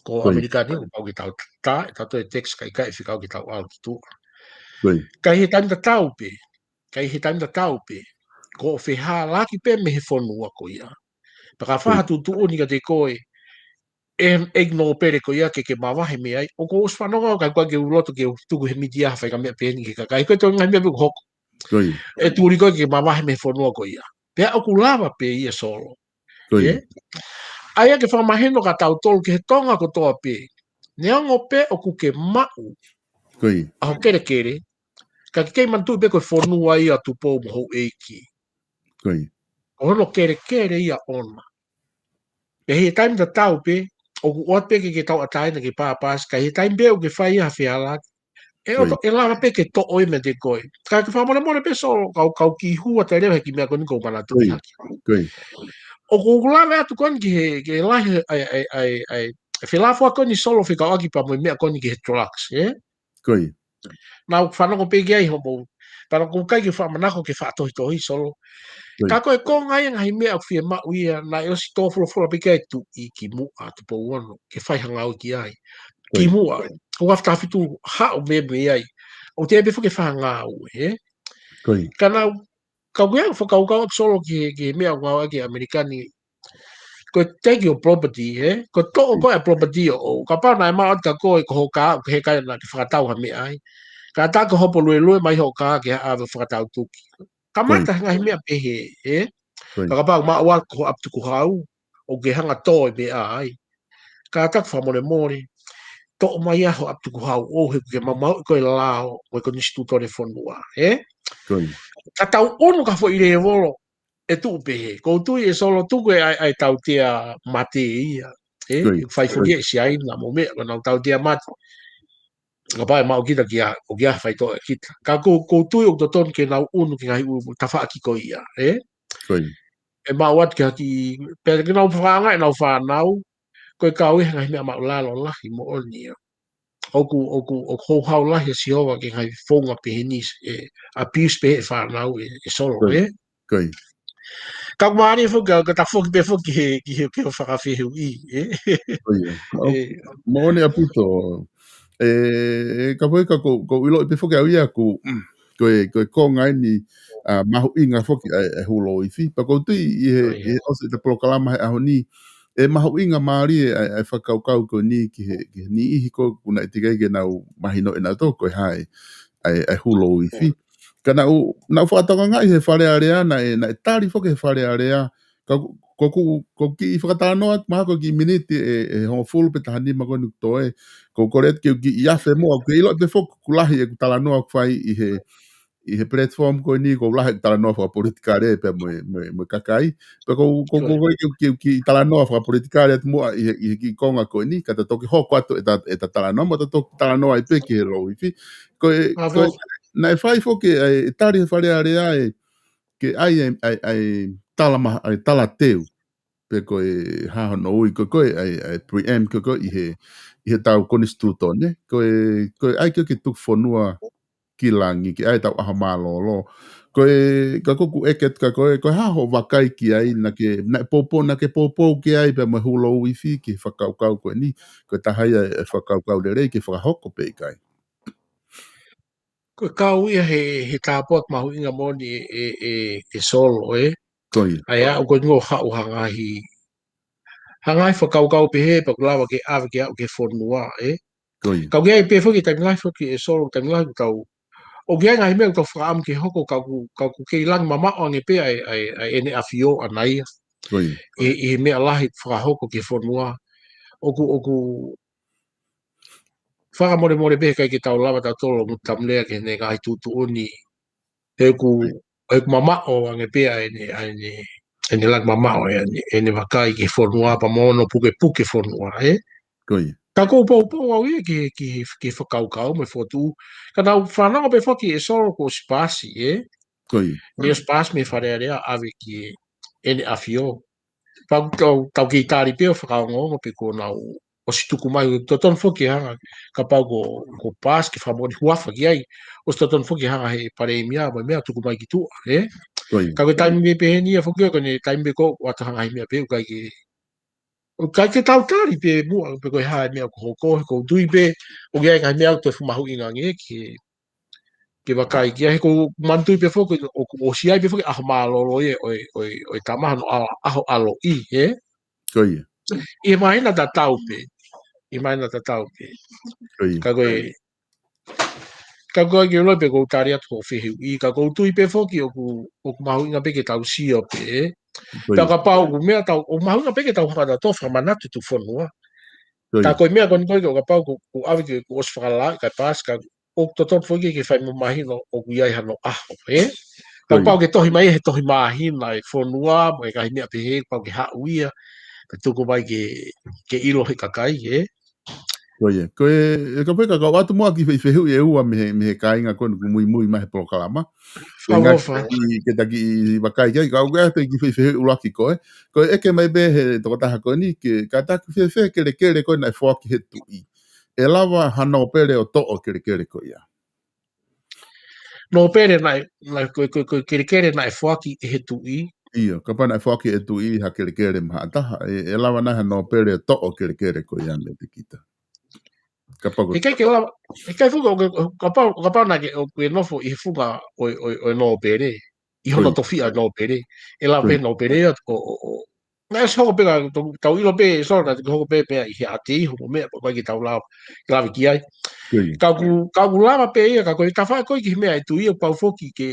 Ko ʻAmelika ni, ʻoku pau ke tau tā, ʻe tautolu e tax kae ʻikai fekau ke tau ʻalu ki tuʻa. Ko ia. Ka ʻi he taimi tatau pē, ka ʻi he taimi tatau pē, ko e fehālaaki pē mei he fonua ko ia. Pea ka fai ha tuʻutuʻuni kiate koe, ʻEiki Nōpele ko ia ke ke mavahe mei ai. ʻOku ou ʻosi fanongo au, ka ʻoku ʻikai ke u loto ke u tuku he mītia ha faʻahinga meʻa pehē ni ki he kakai. Ko e toe ngaahi meʻa pē ʻoku hoko. Ko ia. ʻE tuli koe ke mavahe mei he fonua ko ia. Pea ʻoku lava pē ia, Solo. Ko ia. ʻE? ʻA ia ke fakamahino kia tautolu ki he Tonga kotoa pē. Neongo pē ʻoku ke maʻu Ko ia. ʻa ho kelekele, ka ke kei manatuʻi pē ko e fonua ia ʻo Tupou mo Houʻeiki. Ko ia. Ko hono kelekele ia ʻoʻona. Pea ʻi he taimi tatau pē, ʻoku ʻoatu pē ke ke tauʻatāina ke pāpasi, ka ʻi he taimi pē ʻoku ke fai ha fehālaaki, ʻe ʻOtua, ʻe lava pē ke toʻo ia meiate koe. Ka ke fakamolemole pē, Solo, kau, kau kiʻi hū atu leva he kiʻi meʻa ko eni ʻoku ou manatuʻi hake. ʻOku ou lave atu ko eni ki he, ki he lahi, ʻa e, ʻa e, ʻa e, ʻa e felāfua ko eni, Solo, fekauʻaki pea mo e meʻa ko eni ki he drugs, ē? Naʻa ku fanongo pē ki ai hoʻomou. Pea naʻa ku ʻikai ke fakamanako ke fakatohitohi, Solo. Ka ko e konga ia e ngaahi meʻa ʻoku fiemaʻu ia, naʻe ʻosi tō folofola pē ki ai e Tuʻi kimuʻa, Tupou Ono, ke fai ha ngāue ki ai. Kimuʻa, ʻo afe taha fitu haʻu mei ai. ʻOku teʻeki pē foki ke fai ha ngāue, ē? Ka naʻa ku, ka ʻoku ʻi ai e fakakaukau ʻaku, Solo, ki he, ki he meʻa ʻoku ngāueʻaki ʻe he ʻAmelika ni. Ko e take your property, ē? Ko e toʻo ko ē e property ʻoʻou. Kapau naʻe maʻu atu kia koe, ko ho kā, ʻoku ʻikai ke ke fakatau ha meʻa ai. Kātaki ke hopo luelue mai ho kā ke ʻave ʻo fakatau tuki. Kamata he ngaahi meʻa pehē, ē? Ka kapau maʻu atu ko ho ʻapi tukuhau, ʻoku ke hanga ʻo tō e meʻa ai. Kātaki fakamolemole, toʻo mai ā ho ʻapi tukuhau ʻoʻou he ʻoku ke maumauʻi koe e lao, ko e konisitūtone e fonua, ē? Ka tau ʻunu ki ha foʻi lēvolo ʻe tuʻu pehē. ʻOku ou tui, ʻe Solo, tuku e ʻai, ʻai tautea mate ia, ē? Fai foki ʻe Siaina mo e meʻa, ko ʻenau tautea mate. Kapau ʻe maʻu kita ki ai, ʻoku ʻi ai e faitoʻo ʻe kita. Ka ʻoku, ʻoku ou tui ʻoku totonu ke nau ʻunu ki he ngaahi ʻū tafaʻaki ko ia, ē? ʻE maʻu atu ki ha kiʻi, pea ke nau fakaanga ʻenau fānau, ko e kau ia he ngaahi meʻa māʻulalo lahi moʻoni ia. ʻOku, ʻoku, ʻoku houhau lahi ʻa Sihova ki he ngaahi founga pehē ni, ʻe abuse pehē ʻe he fānau, ʻe, ʻe Solo, ē? Ka ʻoku mālie foki, ka, ka tafoki pē foki he, ki he, ki he fakafehuʻi, ē? Moʻoni ʻaupito. ʻE, ʻe, ka foki ka ʻoku, ʻoku ou ʻiloʻi pē foki au ia ʻoku, ko e, ko e konga eni, ʻa, mahuʻinga foki ʻa e, ʻa e hulo ifi. Pea ʻoku ou tui ʻi he, ʻi he ʻosi ʻeta polokalama he ʻaho ni, ʻe mahuʻinga mālie ʻa e, ʻa e fakakaukau ko eni ki he, ki he niʻihi ko ē ʻoku nau teʻeki ai ke nau mahinoʻi ʻenautolu ko e hā e, ʻa e, ʻa e hulo ifi. Ka naʻa ku, naʻa ku fakatokangaʻi he Fale Alea naʻe, naʻe tali foki he Fale Alea, ka ʻoku, ʻoku, ʻoku kiʻi fakatalanoa atu mahalo ko e kiʻi miniti ʻe, ʻe hongofulu pe taha nima ko eni ʻoku toe, ʻoku ou kole atu ke u kiʻi afe muʻa, ʻoku ke ʻilo atu pē foki ʻoku lahi ʻeku talanoa ʻoku fai ʻi he, ʻi he platform ko eni, ʻoku lahi ʻeku talanoa fakapolitikale pea mo e, mo e, mo e kakai. Pea ʻoku ou, ʻoku ou, ʻoku ou kole ke u, ke u kiʻi talanoa fakapolitikale atu muʻa ʻi he, ʻi he kiʻi konga ko eni, ka ta toki hoko atu ʻeta, ʻeta talanoa, mo ta toki talanoa ai pē ki he hulo ifi. Ko e, ko e, naʻe fai foki ʻa e, ʻe tali he Fale Alea ʻe, ke ʻai ʻa e, ʻa e, ʻa e tala ma-, ʻa e talateu. Pe ko e hā hono ui, ko e, ko e ʻa e, ʻa e preempt ko e, ko e ʻi he, ʻi heʻetau konisitūtone. Ko e, ko e ʻai ke, ke tuku fonua ki langi, ke ʻai ʻetau ʻaho mālōlō. Ko e, ka ʻoku ou ʻeke atu kia koe, ko e hā hoʻo vakai ki ai, naʻa ke, naʻe poupou, naʻa ke poupou ki ai pea mo e hulo ifi ki he fakakaukau ko eni, ko e taha ia e fakakaukau lelei ke fakahoko pe ʻikai. Ko e kau ia he, he tāpuaki mahuʻinga moʻoni ʻe, ʻe, ʻe, ʻe Solo, ē? ʻA ia, ʻoku ou ʻiloʻi ʻoku haʻu ha ngaahi, ha ngaahi fakakaukau pehē, pea ʻoku lava ke ʻave ke aʻu ki he fonua, ē? Ka ʻoku ʻi ai pē foki taimi lahi foki ʻe Solo, taimi lahi ʻoku tau, ʻoku ʻi ai ngaahi meʻa ʻoku tau fakaʻamu ke hoko, ka ʻoku, ka ʻoku kei langi mamaʻo ange pē ʻa e, ʻa e, ʻa ʻene ʻafio ʻana ia. ʻI, ʻi he meʻa lahi fakahoko ki he fonua. ʻOku, ʻoku fakamolemole pē he ʻikai ke tau lava tautolu ʻo mutu tamu lea ki heʻene ngaahi tuʻutuʻuni. He ʻoku, he ʻoku mamaʻo ange pē ʻa ʻene, ʻa ʻene, ʻene langi mamaʻo ʻa ʻene, ʻene vakai ki he fonua pea mo hono pukepuke fonua, ē? Ka ʻoku ou poupou au ia ki, ki, ki he fakakaukau mo e fokotuʻu. Ka naʻa ku fanongo pē foki ʻe Solo kuo ʻosi paasi, ē? Naʻe ʻosi paasi mei he Fale Alea ʻave ki heʻene ʻafio. Pea ʻoku tau, tau kei tali pē ʻo fakaongoongo pe kuo nau ʻosi tuku mai, totonu foki ke hanga, kapau ko, ko paasi ke fakamoʻoni huafa ki ai, ʻosi totonu foki ke hanga he palēmia mo e meʻa ʻo tuku mai ki tuʻa, ē? Ka ko e taimi pē pehē ni ia foki ko eni taimi pē ko ē ʻoku ʻoatu ha ngaahi meʻa pē ʻoku ʻikai ke, ʻoku ʻikai ke tau tali pē muʻa pe ko e hā e meʻa ʻoku hoko, he ʻoku ou tui pē ʻoku ʻi ai e ngaahi meʻa ʻoku toe fuʻu mahuʻinga ange ki he, ke vakai ki ai, he ʻoku ou manatuʻi pē foki ʻoku ʻosi ʻi ai pē foki ʻaho mālōlō ia ʻo e, ʻo e, ʻo e tama hono ʻa-, ʻaho ʻaloʻi, ē? Ko ia. ʻI he māhina tatau pē. ʻI he māhina tatau pē. Ka ko e, ka ko e ke loi pē ʻoku ou tali atu hoʻo fehuʻi, ka ʻoku ou tui pē foki ʻoku, ʻoku mahuʻinga pē ke tau sio pē. Pea kapau ʻoku meʻa tau, ʻoku mahuʻinga pē ke tau hanga ʻo fakamanatu e tuʻufonua. Ka ko e meʻa ko eni ko e kapau ʻoku, ʻoku ʻave ke, ʻoku ʻosi fakalāueʻi, kae pasi, ka ʻoku totonu foki ke fai mo mahino ʻoku ʻi ai hano ʻaho, ē? Kapau ke tohi mai he tohi māhina e fonua, mo e ngaahi meʻa pehē, kapau ke haʻu ia, ke tuku mai ke, ke ʻilo he kakai, ē? Ko ia. Ko e, e ka peka ka ʻoatu muʻa kiʻi fehuʻi ʻe ua mei he, mei he kāinga ko eni ʻoku muimui mai he polokalama. Ke ngaahi ke taki vakai ki ai, ka ʻoku ʻi ai pē kiʻi fehuʻi ʻuluaki ko ē. Ko e ʻeke mai pē he tokotaha ko eni, ke kātaki fēfē kelekele ko ē naʻe foaki he tuʻi. ʻE lava ha nōpele ʻo toʻo kelekele ko ia. Nōpele naʻe, naʻe, ko, ko, ko kelekele naʻe foaki he tuʻi. ʻIo, kapau naʻe foaki he tuʻi ha kelekele maʻa ha taha, ʻe, ʻe lava nai ha nōpele ʻo toʻo kelekele ko ia mei te kita. Kapau ko ʻIkai ke lava, ʻikai fuka, ʻo ke, kapau, kapau naʻa ke, ʻo ke nofo ʻi he funga ʻo, ʻo, ʻo nōpele, ʻi hono tofiʻa nōpele, ʻe lava pē nōpele ia, ʻo, ʻo, ʻo, naʻe ʻosi hoko pē ka, tau, tau ʻilo pē, so, naʻe hoko pē pea ʻi he ʻate ihu, mo meʻa, pea ʻikai ke tau lava, ke lava ki ai. Ka ʻoku, ka ʻoku lava pē ia, ka ko e tafaʻaki ko ē ki he meʻa e tuʻi ʻoku pau foki ke,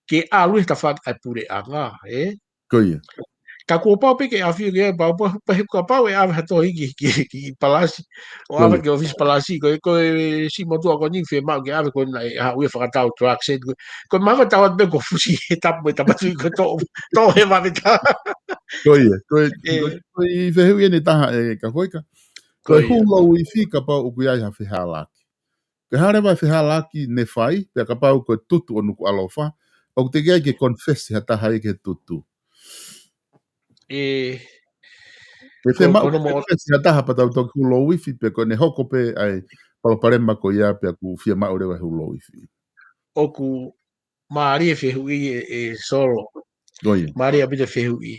ke ʻalu he tafaʻaki ʻa e puleʻanga, ē? Ko ia. Ka kuo pau pē ke ʻafio ki ai, pau, pau, pau, he kuo pau ʻe ʻave ha tohi ki, ki, ki Palasi, ʻo ʻave ki ʻōfisi Palasi, ko e, ko e siʻi motuʻa ko eni fiemaʻu ke ʻave ko ena ʻe haʻu ia fakatau drugs, ē, ko e, ko e mama tau atu pē ko fusi he tapu mo e tapatui ko e toʻo, toʻo he mama tā. Ko ia, ko e, ko e, ko e fehuʻi eni ʻe taha ē Kafoika. Ko e hū louifi kapau ʻoku ʻi ai ha fehālaaki. Ko e hā leva e fehālaaki ne fai, pea kapau ko e tutu ʻo Nukuʻalofa, ʻoku teʻeki ai ke confess ha taha ia ki he tutu. ʻE, ʻe fiemaʻu ke confess ha taha pea tau toki hū louifi, pe ko ʻene hoko pē ʻa e palopalema ko ia pea ʻoku fiemaʻu leva e hū louifi. ʻOku mālie e fehuʻi ē, ē Solo. Mālie ʻaupito e fehuʻi.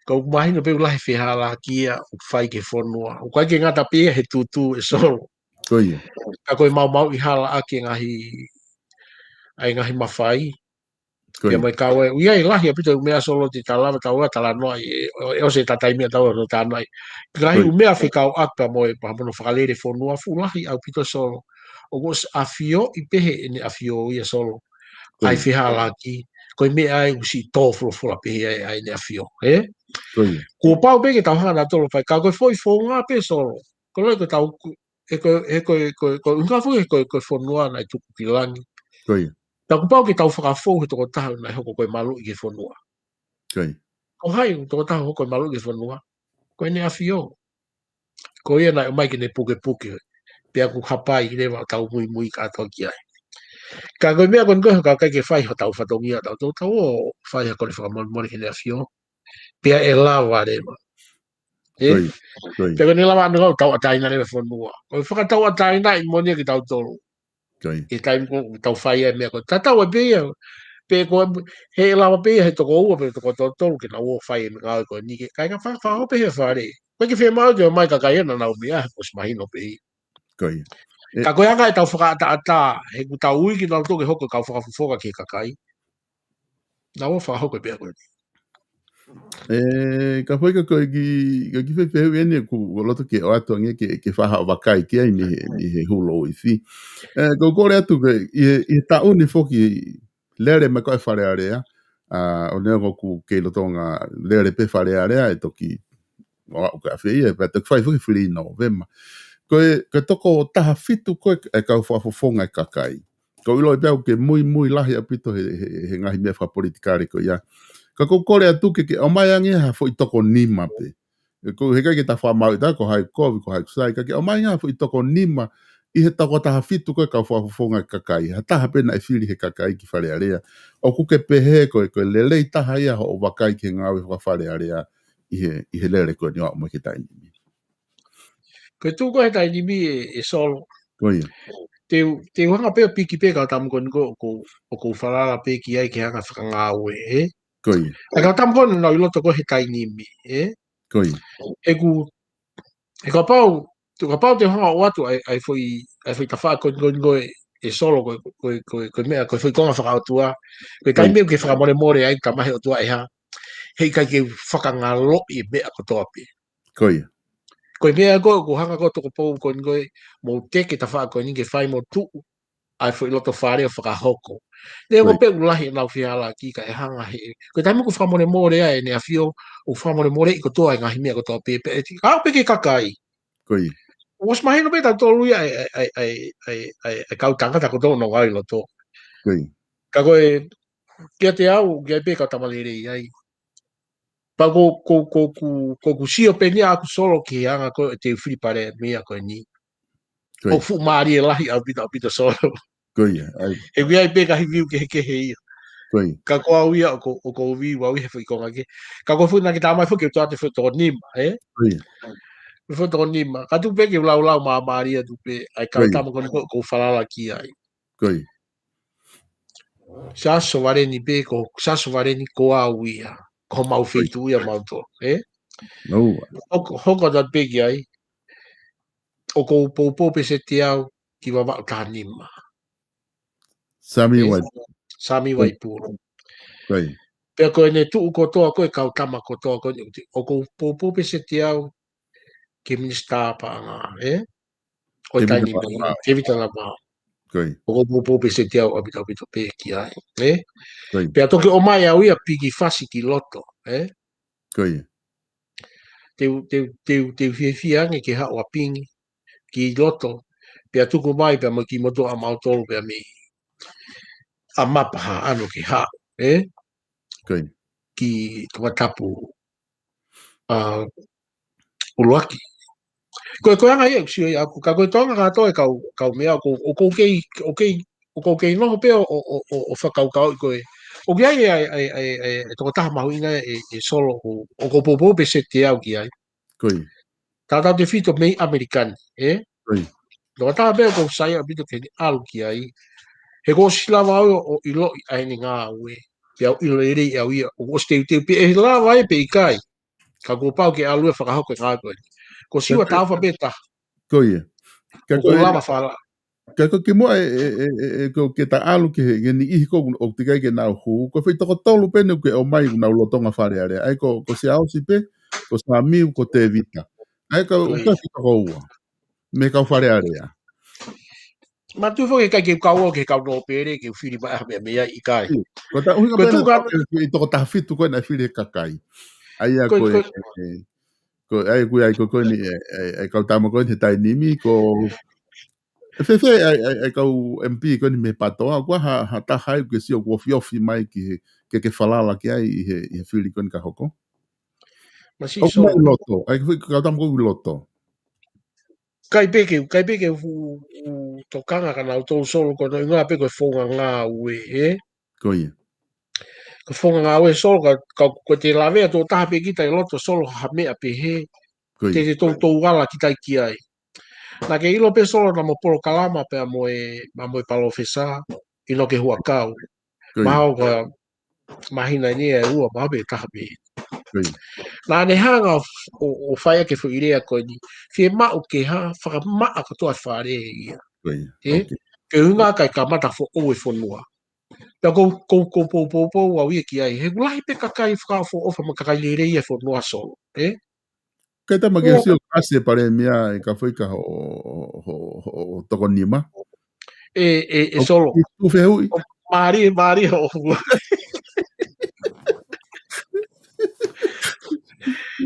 Ka ʻoku mahino pē ʻoku lahi e fehālaaki ia ʻoku fai ki he fonua. ʻOku ʻikai ke ngata pē ia he tutu ē Solo. Ko ia. Ka ko e maumauʻi hala ʻaki e ngaahi, ʻa e ngaahi mafai. Ko ia. Pea mo e kau ē, ʻoku ʻi ai e lahi ʻaupito e meʻa Solo te ta lava tau ʻa talanoa ʻi, ʻe, ʻe ʻosi e taimi ia tau ʻo talanoa ʻi. Ngaahi ʻū meʻa fekauʻaki pea mo e, pea mo hono fakalele fonua fuʻu lahi ʻaupito Solo. ʻOku ʻosi ʻafioʻi pē heʻene ʻafio ia Solo. Ko ia. ʻA e fehālaaki, ko e meʻa ē ʻoku siʻi tō folofola pē ia ʻa ʻene ʻafio, ē? Ko ia. Kuo pau pē ke tau hanga ʻo tolo fai, ka ko e foʻi founga pē Solo. Ko e loi ko e tau, ē ko, ē ko, ē ko, ko, ko, ʻuhinga foki ko, ko e fonua naʻe tuku ki langi. Ko ia. Ka kuo pau ke tau fakafou he tokotaha naʻe hoko ko e maluʻi ki he fonua. Ko ia. Ko hai tokotaha hoko ko e maluʻi ki he fonua? Ko ʻene ʻafio. Ko ia naʻe ʻomai ke ne pukepuke. Pea ʻoku hapai leva ʻo tau muimui kātoa ki ai. Ka ko e meʻa ko eni ko e hā ka ʻikai ke fai hotau fatongia tau tau tau ʻo fai ha kole fakamolemole ki heʻene ʻafio. Pea ʻe lava leva. Ē? Ko ia, ko ia. Pea ko ʻene lava ʻana kau tauʻatāina leva e fonua. Ko e fakatauʻatāinaʻi moʻoni ia kitautolu. Ko ia. ʻI he taimi ko ē tau fai ai e meʻa ko ē. Tatau ai pē ia. Pe ko e, he lava pē ia he toko ua, pe toko tolu, ke nau ō fai e meʻa ko eni ke. Kae ka fa-, fakahoko pē he fale. Ko e ke fiemaʻu ke ō mai kakai ʻana nau meʻa, he ʻosi mahino pē ia. Ko ia. Ē. Ka ko e anga ʻetau fakaʻataʻatā, he ʻoku tau ui kinautolu ke hoko e kau fakafofonga ki he kakai. Naʻa ō fakahoko e meʻa ko eni. Ē, Kafoika ko e kiʻi, ko e kiʻi fe-, fehuʻi eni ʻoku ou loto ke ʻoatu ange ke, ke faʻa vakai ki ai mei he, mei he hū louifi. Ē, ʻoku ou kole atu ko e, ʻi he, ʻi he taʻu ni foki lele mai ko ē Fale Alea, ʻa, ʻo neongo ʻoku kei lolotonga lele pē Fale Alea ʻe toki ʻo aʻu ki he ʻaho ia, pea toki fai foki fili ʻi Nōvema. Ko e, ko e toko taha fitu ko ē e kau fakafofonga e kakai. ʻOku ou ʻilo pē au ʻoku ke muimui lahi ʻaupito he, he, he ngaahi meʻa fakapolitikale ko ia. Ka ʻoku ou kole atu ke, ke ʻomai ange ha foʻi toko nima pē. ʻE, ʻoku heʻikai ke ta fakamāuʻi atu ko hai ʻoku kovi, ko hai ʻoku sai, ka ke ʻomai ange ha foʻi toko nima ʻi he toko taha fitu ko ē kau fakafofonga e kakai. Ha taha pē naʻe fili he kakai ki Fale Alea. ʻOku ke pehē ko e, ko e lelei taha ia hoʻo vakai ki he ngāue faka-Fale Alea ʻi he, ʻi he lele ko eni ʻo aʻu mai ki he taimi ni. Ko e tuʻu ko ē he taimi ni ē, ē Solo. Ko ia. Te u, te u hanga pē ʻo piki pē kau tama ko eni ko ē ʻoku, ʻoku ou falala pē ki ai ke hanga ʻo fakangāue, ē? Ko ia. ʻA e kau tama ko eni naʻa nau ʻi loto ko ē he taimi ni, ē? Ko ia. ʻOku, ʻe kapau, tuʻu kapau te u hanga ʻo ʻoatu ʻa e, ʻa e foʻi, ʻa e foʻi tafaʻaki ko eni ko ē, ē Solo ko e, ko e, ko e, ko e meʻa, ko e foʻi konga fakaʻotua. Ko e taimi ē ʻoku ke fakamolemole ai, ka mai he ʻOtua ʻe hā. Heʻikai ke u fakangaloʻi e meʻa kotoa pē. Ko ia. Ko e meʻa ko ē, ʻoku hanga ko ē ʻa e toko pou ko eni ko ē, mou teke tafaʻaki ko eni ke fai mo tuʻu ʻa e foʻi loto fale ʻo fakahoko. Neongo pē ʻoku lahi ʻenau fehālaaki kae hanga he. Ko e taimi ʻoku fakamolemole ai ʻEne ʻAfio, ʻoku fakamolemoleʻi kotoa e ngaahi meʻa kotoa pē, pea ʻe ti-, ʻa pē ki he kakai. Ko ia. ʻOsi mahino pē ʻe tautolu ia ʻa e, ʻa e, ʻa e, ʻa e, ʻa e, ʻa e kau tangata kotoa ʻoku nau ʻi loto. Ko ia. Ka ko e, kiate au, ʻoku ʻi ai pē kau tama lelei ai. Pea ko, ko, ko, ko, ko ʻeku sio pē eni ʻaʻaku Solo ki he anga ko ē ʻete fili palēmia ko eni. Ko ia. ʻOku fuʻu mālie lahi ʻaupito, ʻaupito Solo. Ko ia, ʻai. He ʻoku ʻi ai pē ngaahi view kehekehe ia. Ko ia. Ka ko au ia ʻoku, ʻoku ou view au ia he foʻi konga kehe. Ka ko e foʻi naʻa ke tā mai foki ke u toʻo atu e foʻi toko nima, ē? Ko ia. Foʻi toko nima. Ka tuku pē ke u laulau māmālie atu pē, ʻa e kau tama ko eni ʻoku ou falala ki ai. Ko ia. Siaosi Sovaleni pē, ko Siaosi Sovaleni ko au ia. Ko homau feituʻu ia mautolu, ē? Hoko, hoko atu pē ki ai. ʻOku ou poupou pē Setiau ki Vavaʻu taha nima. Sami Wai. Sami Waipulo. Ko ia. Pea ko ʻene tuʻu kotoa ko ē kau tama kotoa ko ē, ʻoku ou poupou pē Setiau ki he minisitā paʻanga, ē? ʻO e taimi ni, Tēvita Lavao. Ko ia. ʻOku ou poupou pē Setiau ʻaupito, ʻaupito pē ki ai, ē? Ko ia. Pea toki ʻomai au ia Pingi Fasi ki loto, ē? Ko ia. Te u, te u, te u, te u fiefia ange ke haʻu ʻa Pingi ki loto, pea tuku mai pea mo kimoutolu ʻa mautolu pea mei ʻAmapa Haʻano ke haʻu, ē? Ko ia. Ki Tongatapu, ʻa, ʻUluaki. Ko e, ko e anga ia ʻeku sio ia ʻaʻaku, ka ko e toʻonga kātoa e kau, kau meʻa, ʻoku, ʻoku ou kei, ʻoku ou kei, ʻoku ou kei noho pē ʻo, ʻo, ʻo, ʻo, ʻo fakakaukauʻi ko ē. ʻOku ʻi ai e, e, e, e, e tokotaha mahuʻinga ʻe, ʻe Solo ʻoku, ʻoku ou poupou pē Setiau ki ai. Ko ia. Tautautefito mei ʻAmelika ni, ē? Ko ia. Tokotaha pē ʻoku ou saiʻia ʻaupito ke ne ʻalu ki ai. He kuo ʻosi lava au ʻo ʻiloʻi ʻa ʻene ngāue. Pea u ʻilo lelei au ia. ʻOku ʻosi teuteu pē ʻe lava ē pe ʻikai. Ka kuo pau ke ʻalu ʻo fakahoko e ngāue ko ē. Ko Siua Taufa pē taha. Ko ia. Ka ʻoku ko e lava fala. Ka ko e kimuʻa e, e, e, e, e, ko ke ta ʻalu ki he, ki he niʻihi ko ē ʻoku teʻeki ai ke nau hū. Ko e foʻi toko tolu pē eni ʻoku ke ʻomai ʻoku nau lolotonga Fale Alea. ʻAi ko, ko Siaosi pē, ko Samiu, ko Tēvita. ʻAi ko, ko e foʻi toko ua. Mei he kau Fale Alea. Mātuʻa foki ʻikai ke u kau au ki he kau nōpele, ke u fili mai ha meʻa mei ai ʻikai. Ko e ʻuhinga pē ʻena ko e, ko e tokotaha fitu ko ē naʻe fili he kakai. ʻAi ia ko e, ko e, ko e, ʻai ko e, ʻai ko e ko eni, e, e, e kau tama ko eni he taimi ni, ko e fēfē ʻa e, ʻa e, ʻa e kau M P ko eni mei he PATOA, ko ha, ha taha ai ʻoku ke sio ʻoku ofiofi mai ki he, ke, ke falala ki ai ʻi he, ʻi he fili ko eni ka hoko. ʻOku mai loto, ʻai ko e kau tama ko ē ʻi loto. ʻIkai pē ke, ʻikai pē ke u, u tokanga kia nautolu Solo ko hono ʻuhinga pē ko e founga ngāue, ē? Ko ia. Ko e founga ngāue Solo ka, ka, ko e te lavea tō taha pē kita ʻi loto Solo ha meʻa pehē. Ko ia. Te te toutou ala kita ki ai. Naʻa ke ʻilo pē Solo naʻa mo polokalama pea mo e, pea mo e palōfesa, ʻInoke Huʻakau. Ko ia. Mahalo ko e māhina eni ʻe ua, mahalo pē taha pē. Ko ia. Naʻa ne hanga ʻo, ʻo, ʻo fai ʻaki e foʻi lea ko eni. Fiemaʻu ke hā, fakamaʻa kotoa e fale ia. Ko ia. Ē? Ok. Ke ʻuhinga kae kamata foʻou e fonua. Pea ko, ko, ko, pou, pou, pou, au ia ki ai. He ʻoku lahi pē kakai fakaʻofoʻofa mo e kakai lelei ʻi he fonua Solo. Ē? Kae tama ke sio kasi e palēmia ʻi he kafo ʻi ka ho, ho, ho, ho toko nima. ʻE, ʻe, ʻe Solo. ʻOku fehuʻi. ʻO mālie, mālie ʻo.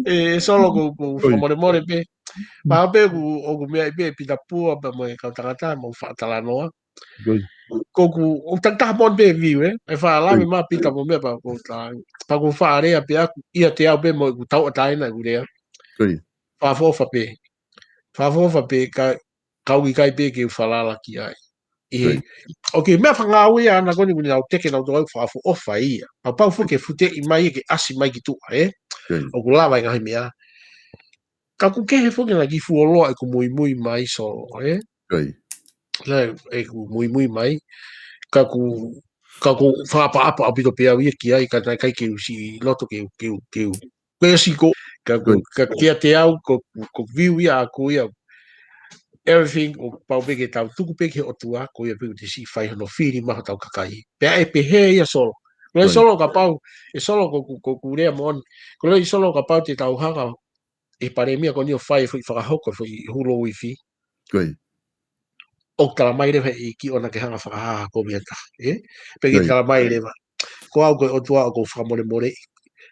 ʻE, ʻe Solo ko, ko, ko fakamolemole pē. Pea pē ʻoku, ʻoku meʻa ʻi pē Pita Pua pea mo e kau tangata, mo fakatalanoa. Ko ʻeku, ʻoku takitaha moʻoni pē view, ē? ʻE faʻa lave mai Pita mo meʻa pea ko ta. Pea ko e faʻa lea pē ʻaʻaku, ʻiate au pē mo ʻeku tauʻatāina ʻeku lea. Fakaʻofoʻofa pē. Fakaʻofoʻofa pē ka, ka ʻoku ʻikai pē ke u falala ki ai. ʻI he, ʻoku meʻa fakangāue ia ʻana ko eni ʻoku nau teke nautolu ʻoku fakaʻofoʻofa ia. Pea pau foki ke futeʻi mai ke ʻasi mai ki tuʻa, ē? ʻOku lava e ngaahi meʻa. Ka ʻoku kehe foki naʻa ke fuoloa ʻeku muimui mai Solo, ē? Ko ia. Naʻe, ʻeku muimui mai. Ka ʻoku, ka ʻoku fakaʻapaʻapa ʻaupito pē au ia ki ai, ka naʻe ʻikai ke u siʻi loto ke u, ke u, ke u. Ko e siko, ka ʻoku, ka kiate au, ko, ko view ia ʻaʻaku ia. Everything, ʻoku pau pē ke tau tuku pē ki he ʻOtua, ko ia pē ʻoku te siʻi fai hono fili mai hotau kakai. Pea ʻe pehē ia Solo. Ko e Solo kapau, ʻe Solo ko, ko, ko, ʻeku lea moʻoni. Ko e Solo kapau te tau hanga ʻe palēmia ko eni ʻo fai e foʻi fakahoko e foʻi hulu uifi. Ko ia. ʻOku tala mai leva he ʻEiki ʻoua ke hanga fakahā ha kovi ʻe taha, ē? Pea ke tala mai leva. Ko au ko e ʻOtua ʻoku ou fakamolemoleʻi.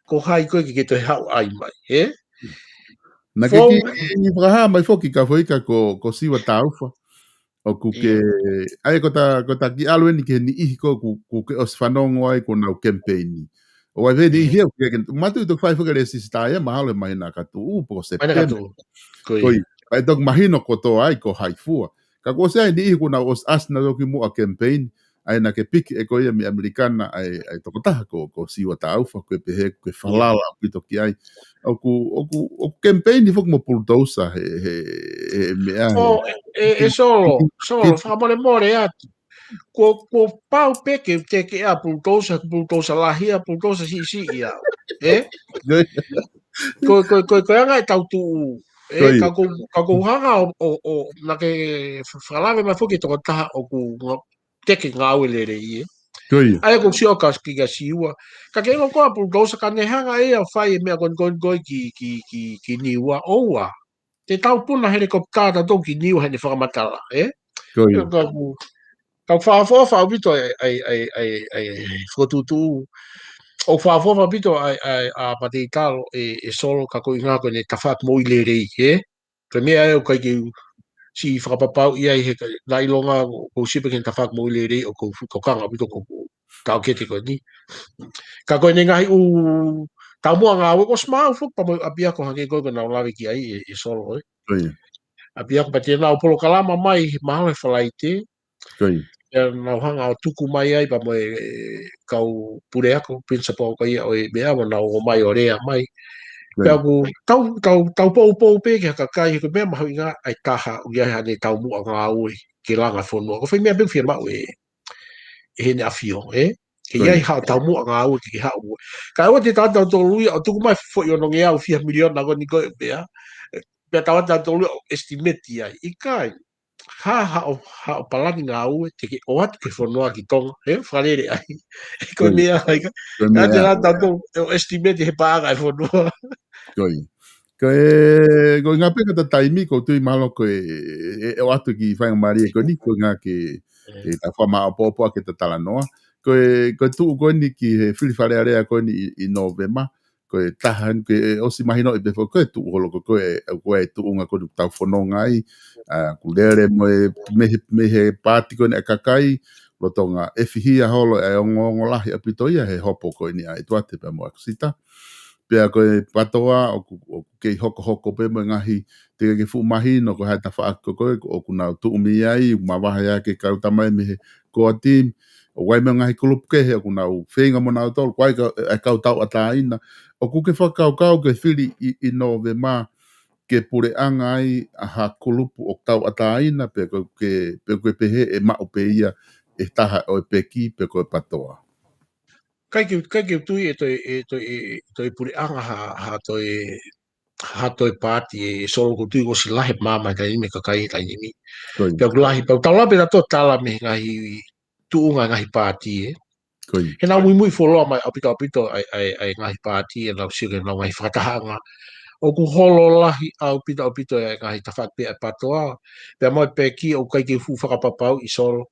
Ko hai koe ke ke toe haʻu ai mai, ē? Naʻe ʻikai ke fakahā mai foki ka foʻi ka ko, ko Siua Taufa. ʻOku ke, ʻa ia ko ta, ko ta kiʻi ʻalu eni ki he niʻihi ko ē ʻoku, ʻoku ke ʻosi fanongo ai ko ʻenau kemipeini. ʻO ʻai pē niʻihi ʻoku ke, mātuʻaki toki fai foki e lēsisita ia, mahalo he māhina ka tuʻu, pe ko Sepitema. Ko ia. ʻA ia toki mahino kotoa ai ko hai fua. Ka kuo ʻosi ʻi ai e niʻihi kuo nau ʻosi ʻasi nautolu ki muʻa kemipeini, ʻa ia naʻa ke piki ʻe koe ia mei ʻAmelika na, ʻa e, ʻa e tokotaha ko, ko Siua Taufa, ko e pehē, ko e falala ʻaupito ki ai. ʻOku, ʻoku, ʻoku kemipeini foki mo Pulutousa he, he, he meʻa he. ʻE, ʻe, ʻe Solo, Solo, fakamolemole atu. Ko, ko pau pē ke te ke ʻa Pulutousa, Pulutousa lahi ʻa Pulutousa siʻisiʻi ʻa. ʻE? Ko, ko, ko, ko e anga e tau tuʻu. ʻE, ka ko, ka ko hanga ʻo, ʻo, ʻo, naʻa ke fakalave mai foki tokotaha ʻoku teke ngāue lelei ē. ʻA ia ko Siua ka ki ka Siua. Ka ke ʻilo ko ʻa Pulutousa ka ne hanga ʻe ia ʻo fai e meʻa ko eni ko eni ko ē ki, ki, ki, ki Niua ʻoua. Te tau puna helikopita tautolu ki Niua heʻene fakamatala, ē? Ka ku, ka fakaʻofoʻofa ʻaupito ʻa e, ʻa e, ʻa e, ʻa e, ʻa e, fokotuʻutuʻu. ʻOku fakaʻofoʻofa ʻaupito ʻa e, ʻa e, ʻa Mateitalo ʻe, ʻe Solo ka ko e ʻuhinga ko ʻene tafaʻaki moʻui lelei, ē? Ko e meʻa ʻoku ʻikai ke u siʻi fakapapauʻi ai he ka, naʻe ʻilonga ʻoku ou sio pē ki heʻene tafaʻaki moʻui lelei ʻoku ou tokanga ʻaupito ko, ko, taʻokete ko eni. Ka ko ʻene ngaahi ʻū taumuʻa ngāue ʻosi maʻu foki pea mo e ʻapiako hangē ko ē ʻoku nau lave ki ai ʻe, ʻe Solo ē. ʻApiako pea te nau polokalama mai he mahalo he Falaite. Pea nau hanga ʻo tuku mai ai pea mo e, e kau puleako, principal ko ia ʻo e meʻa mo nau ō mai ʻo lea mai. Pea ʻoku tau, tau, tau poupou pē ki ha kakai, he ko e meʻa mahuʻinga ʻa e taha ʻoku ʻi ai haʻane taumuʻa ngāue ke langa fonua. Ko e foʻi meʻa pē ʻoku fiemaʻu ʻe, ʻe heʻene ʻafio, ē? Ke ʻi ai haʻo taumuʻa ngāue ke, ke haʻu. Ka ʻoua te tau, tautolu ia ʻo tuku mai foʻi onongeau fiha miliona ko eni ko e meʻa. Pea tau, tautolu ia ʻo estimate ai. ʻIkai. Ha, haʻo, haʻo palani ngāue, te ke ʻoatu ki he fonua ki Tonga, ē, fakalele ai. Ko e meʻa, ʻikai. Ka te la tautolu, ʻo estimate he paʻanga e fonua. Ko ia. Ko e, ko e ʻuhinga pē ko ʻeta taimi, ʻoku ou tui mahalo ko e, e, e ʻoatu ki he faingamālie ko eni, ko e ʻuhinga ke, ke ta fakamaʻopoʻopo ʻaki ʻeta talanoa. Ko e, ko e tuʻu ko eni ki he fili Fale Alea ko eni ʻi, ʻi Nōvema, ko e taha eni, ko e ʻosi mahinoʻi pē foki, ko e tuʻu holo ko, ko e, ko e tuʻunga ko eni ʻoku tau fononga ai, ʻa, ʻoku lele mo e, mei he, mei he paati ko eni ʻa e kakai, lolotonga ʻefihia holo ʻa e ongoongo lahi ʻaupito ia he hopo ko eni ʻa ʻEtuate pea mo ʻAkisita. Pea ko e PATOA, ʻoku, ʻoku kei hokohoko pē mo e ngaahi, teʻeki ke fuʻu mahino ko e hā e tafaʻaki ko ē, ʻoku nau tuʻu mei ai, mavahe ʻa e kau tamaiki mei he core team, ʻoku ʻi ai mo e ngaahi kulupu kehe ʻoku nau feinga mo nautolu, ʻoku ʻi ai ka, e kau tauʻatāina. ʻOku ke fakakaukau ke fili ʻi, ʻi Nōvema ke puleʻanga ai ʻa ha kulupu ʻoku tauʻatāina, pe ko e ke, pe ko e pehē ʻe maʻu pē ia ʻe he taha ʻo e peki, pe ko e PATOA. ʻIkai ke, ʻikai ke u tui ʻe toe, ʻe toe, ʻe, ʻe toe puleʻanga ha, ha toe, ha toe paati ʻe, ʻe Solo, ʻoku ou tui ʻoku ʻosi lahi e maama he taimi ni mo e kakai he taimi ni. Pea ʻoku lahi, pea ʻoku tau lave pē tautolu ʻo tala mei he ngaahi tuʻunga ngaahi paati ē. He nau muimui fuoloa mai ʻaupito ʻaupito ʻa e, ʻa e, ʻa e ngaahi paati ʻenau sio ki heʻenau ngaahi fakatahaʻanga. ʻOku holo lahi ʻaupito ʻaupito ʻa e ngaahi tafaʻaki pē ʻa e PATOA. Pea mo e peki ʻoku ʻikai ke u fuʻu fakapapauʻi Solo.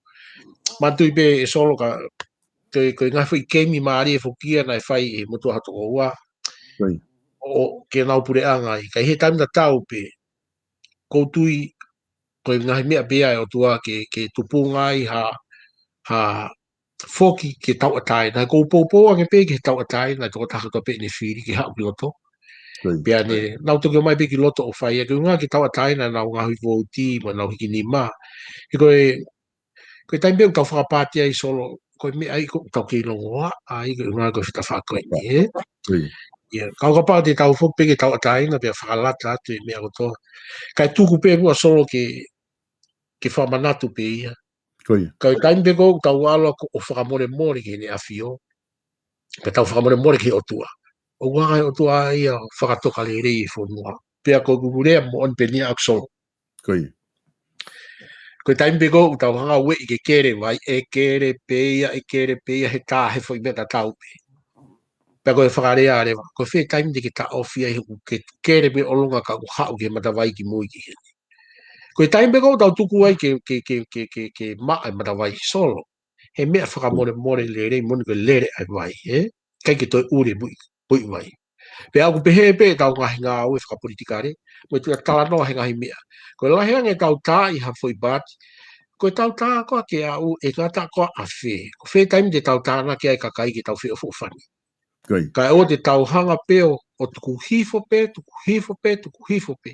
Manatuʻi pē ʻe Solo ka, ko e, ko e ngaahi foʻi keimi mālie foki ia naʻe fai ʻe he motuʻa hoto ʻoua. ʻO, ke nau puleʻanga ai. Ka ʻi he taimi tatau pē, ʻoku ou tui, ko e ngaahi meʻa pē ia ʻa e ʻOtua ke, ke tupunga ai ha, ha foki ke tauʻatāina. ʻOku ou poupou ange pē ki he tauʻatāina, tokotaha kotoa pē ʻene fili ke haʻu ki loto. Pea ne, nau toki ō mai pē ki loto ʻo fai, ʻa e ʻuhinga ke tauʻatāina ʻenau ngaahi vouti, mo ʻenau hiki nima. He ko e, ko e taimi pē ʻoku tau fakapaati ai Solo, ko e meʻa ia ʻoku tau kei longoaʻa ai, ko e ʻuhinga ko e fetafaʻaki ko eni, ē? ʻIa, ka ʻo kapau te tau foki pē ke tauʻatāina, pea fakalata atu e meʻa kotoa. Kae tuku pē muʻa Solo ke, ke fakamanatu pē ia. Ka ʻi he taimi pē ko ē ʻoku tau ʻalu ʻo fakamolemole ki heʻene ʻafio. Pea tau fakamolemole ki he ʻOtua. ʻOku hanga ʻe he ʻOtua ia ʻo fakatoka lelei e fonua. Pea ko ʻeku lea moʻoni pē eni ʻaʻaku Solo. Ko e taimi pē ko ē ʻoku tau hanga ʻo ueʻi ke kele vai, ʻe kele pē ia, ʻe kele pē ia he tā he foʻi meʻa tatau pē. Pea ko e fakalea leva, ko e fē taimi te ke taʻofi ai hoku ke kele mei ʻolunga ka ʻoku haʻu ki he matavai ki mui ki heni. Ko e taimi pē ko ē ʻoku tau tuku ai ke, ke, ke, ke, ke, ke maʻa e matavai Solo. He meʻa fakamolemole lelei moʻoni ko e lele ʻa e vai, ē? ʻIkai ke toe ʻuli e muʻi, muʻi vai. Pea ʻoku pehē pē ʻetau ngaahi ngāue fakapolitikale, mo e tuʻu talanoa he ngaahi meʻa. Ko e lahi ange ʻetau tā ʻi ha foʻi paati, ko ʻetau tā ko ē ke aʻu, ʻe ngata ko ā ʻa fē. Ko fē taimi te tau tānaki ai e kakai ke tau feʻofoʻofani. Ko ia. Kae ʻoua te tau hanga pē ʻo, ʻo tuku hifo pē, tuku hifo pē, tuku hifo pē.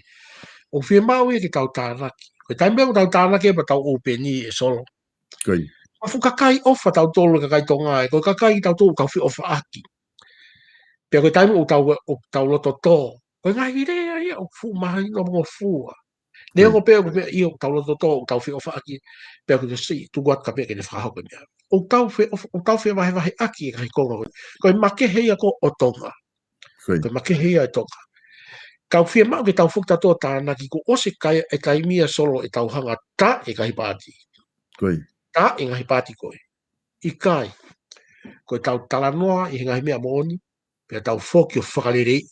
ʻOku fiemaʻu ia ke tau tānaki. Ko e taimi pē ʻoku tau tānaki ai pea tau ʻōpeni ē Solo. Ko ia. Ko e fuʻu kakai ʻofa tautolu e kakai Tonga ē, ko e kakai tautolu ʻoku tau feʻofaʻaki. Pea ko e taimi ʻoku tau, ʻoku tau loto tō. Ko e ngaahi lea ia ʻoku fuʻu mahino mo ngofua. Neongo pē ʻoku meʻa ia ʻoku tau loto tō, ʻoku tau feʻofaʻaki, pea ʻoku te siʻi tuku atu ka meʻa ke ne fakahoko e meʻa. ʻOku tau fe-, ʻoku tau fevahevaheʻaki e ngaahi konga ko ē. Ko e makehe ia ko ē ʻo Tonga. Ko ia. Ko e makehe ia ʻo Tonga. Ka ʻoku fiemaʻu ke tau foki tautolu ʻo tānaki kuo ʻosi e kai-, e taimi ia Solo ʻetau hanga tā e ngaahi paati. Ko ia. Tā e ngaahi paati ko ē. ʻIkai. Ko ʻetau talanoa ʻi he ngaahi meʻa moʻoni, pea tau foki ʻo fakaleleiʻi,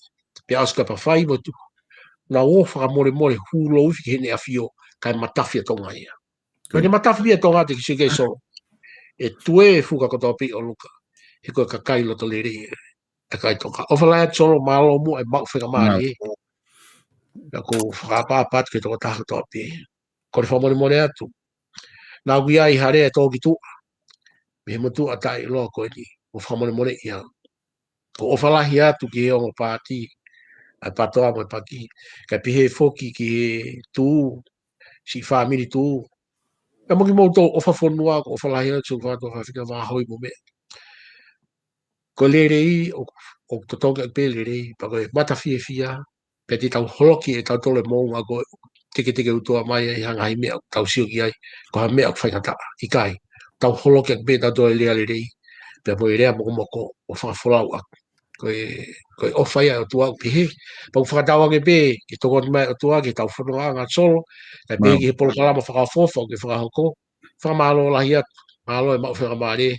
pea ʻosi ka pea fai mo tu. Naʻa ʻoku fakamolemole hūlou ifi ki heʻene ʻafio, kae matafi ʻa Tonga ia. Ko ʻene matafi ʻa Tonga te ke sio ki ai Solo. ʻE tuē e fuka kotoa pē ʻi ʻolunga. He ko e kakai loto lelei e kakai Tonga. ʻOfa lahi atu Solo, mālō muʻa e maʻu faingamālie. Mālō. Pea ʻoku ou fakaʻapaʻapa atu ki he tokotaha kotoa pē. Kole fakamolemole atu. Naʻa ku ʻi ai ha lea ʻe tō ki tuʻa mei he motuʻa taʻeʻiloa ko eni, ʻo fakamolemoleʻi au. ʻOku ou ʻofa lahi atu ki he ongo paati, ʻa e PTOA mo e paki, kae pehē foki ki he Tuʻu, siʻi fāmili Tuʻu. Pea mo kimoutolu ʻofa fonua, ʻoku ou ʻofa lahi atu, siʻi katoa fafika vāhoi mo meʻa. Ko e lelei, ʻoku, ʻoku totongi ʻaki pē lelei, pea ko e mata fiefia, pea te tau holoki ʻe tautolu e moʻunga ko ē, teketeke ʻutoa mai ai ha ngaahi meʻa ʻoku tau sio ki ai, ko ha meʻa ʻoku faingataʻa, ʻikai. Tau holoki ʻaki pē tautolu e lea lelei, pea mo e lea mokomoko, ʻo fakafolau ʻaki. Ko e, ko e ʻofa ia ʻa e ʻOtua ʻoku pehē, pea ʻoku fakatauange pē, ke tokoni mai e ʻOtua, ke tau fononga ʻanga Solo, kae pehē ki he polokalama fakaʻofoʻofa ʻoku ke fakahoko, fakamālō lahi atu, mālō e maʻu faingamālie,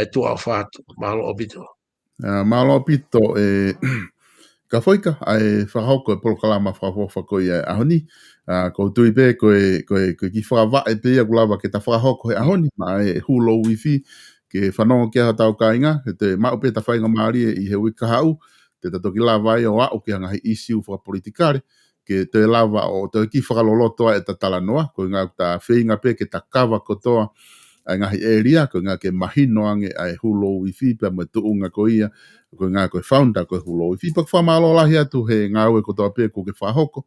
ʻe tuʻa ʻofa atu, mālō ʻaupito. ʻA, mālō ʻaupito, ē, Kafoika, ʻa e fakahoko e polokalama fakaʻofoʻofa ko ia he ʻaho ni. ʻA, ʻoku ou tui pē, ko e, ko e, ko e kiʻi fakavaʻe pē ia ʻoku lava ke ta fakahoko he ʻaho ni, maʻa e hūlou ifi, ke fanongo ki ai hotau kāinga, he te maʻu pē ʻeta faingamālie ʻi he uike kahaʻu, te ta toki lava ai ʻo aʻu ki ha ngaahi ʻīsiu fakapolitikale, ke toe lava ʻo toe kiʻi fakaloloto ai ʻeta talanoa, koeʻuhi ʻoku ta feinga pē ke ta kava kotoa ʻa e ngaahi ʻēlia, koeʻuhi ke mahino ange ʻa e hūlou ifi pea mo e tuʻunga ko ia, koeʻuhi ko e founder ko e hūlou ifi. Pea ʻoku fakamālō lahi atu he ngāue kotoa pē ʻoku ke fakahoko,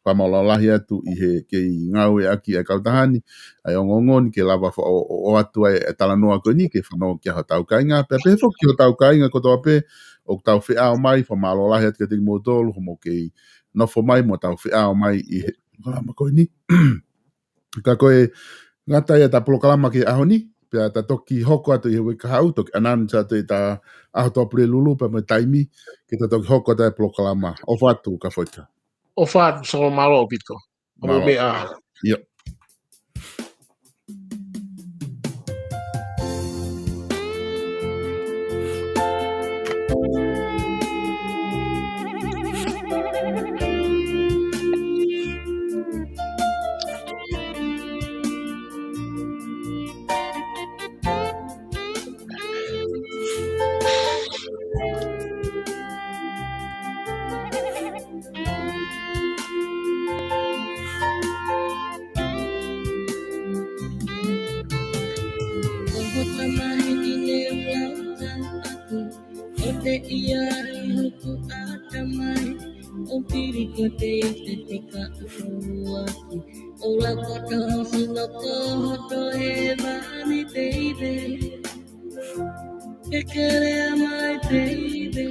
fakamālō lahi atu ʻi he kei ngāueʻaki ʻa e kautaha ni, ʻa e ongoongo ni ke lava fa-, ʻo, ʻo, ʻoatu ai e talanoa ko eni ke fanongo ki ai hotau kāinga, pea pehē foki ki hotau kāinga kotoa pē ʻoku tau feʻao mai, fakamālō lahi atu kiate kimoutolu, hoʻomou kei nofo mai mo tau feʻao mai ʻi he polokalama ko eni. Ka ko e ngata ia ʻeta polokalama ki he ʻaho ni, pea ta toki hoko atu ʻi he uike kahaʻu, toki ʻananafi atu ʻi he ʻaho Tuʻapulelulu pea mo e taimi, ke ta toki hoko atu ʻa e polokalama. ʻOfa atu Kafoika. ʻOfa atu Solo, mālō ʻaupito. Mālō. Mo e meʻa. ʻIo. ʻO hota mai ʻi he lau atu, ʻo te ia ʻi hoku ʻatamai, ʻo pili ko te i te tika uaki, ʻo lako tau sino ko hoto e vani baby. Ke kele mai baby.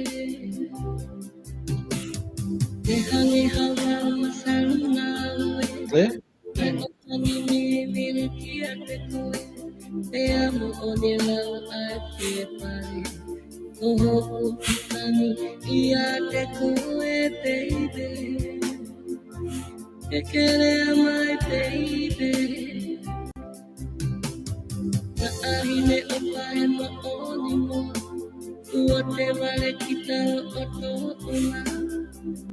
Ke hangi hava masalu na ue. Eh? Ke ʻoka ni ni vili kia te koe. Te amo o ne lau ai ke pare. Ko hoku kitani ia te koe baby. Ke kele mai baby. Na ahine o pae ma oni mo. ʻOua te vale kita ʻo toʻo ʻo na.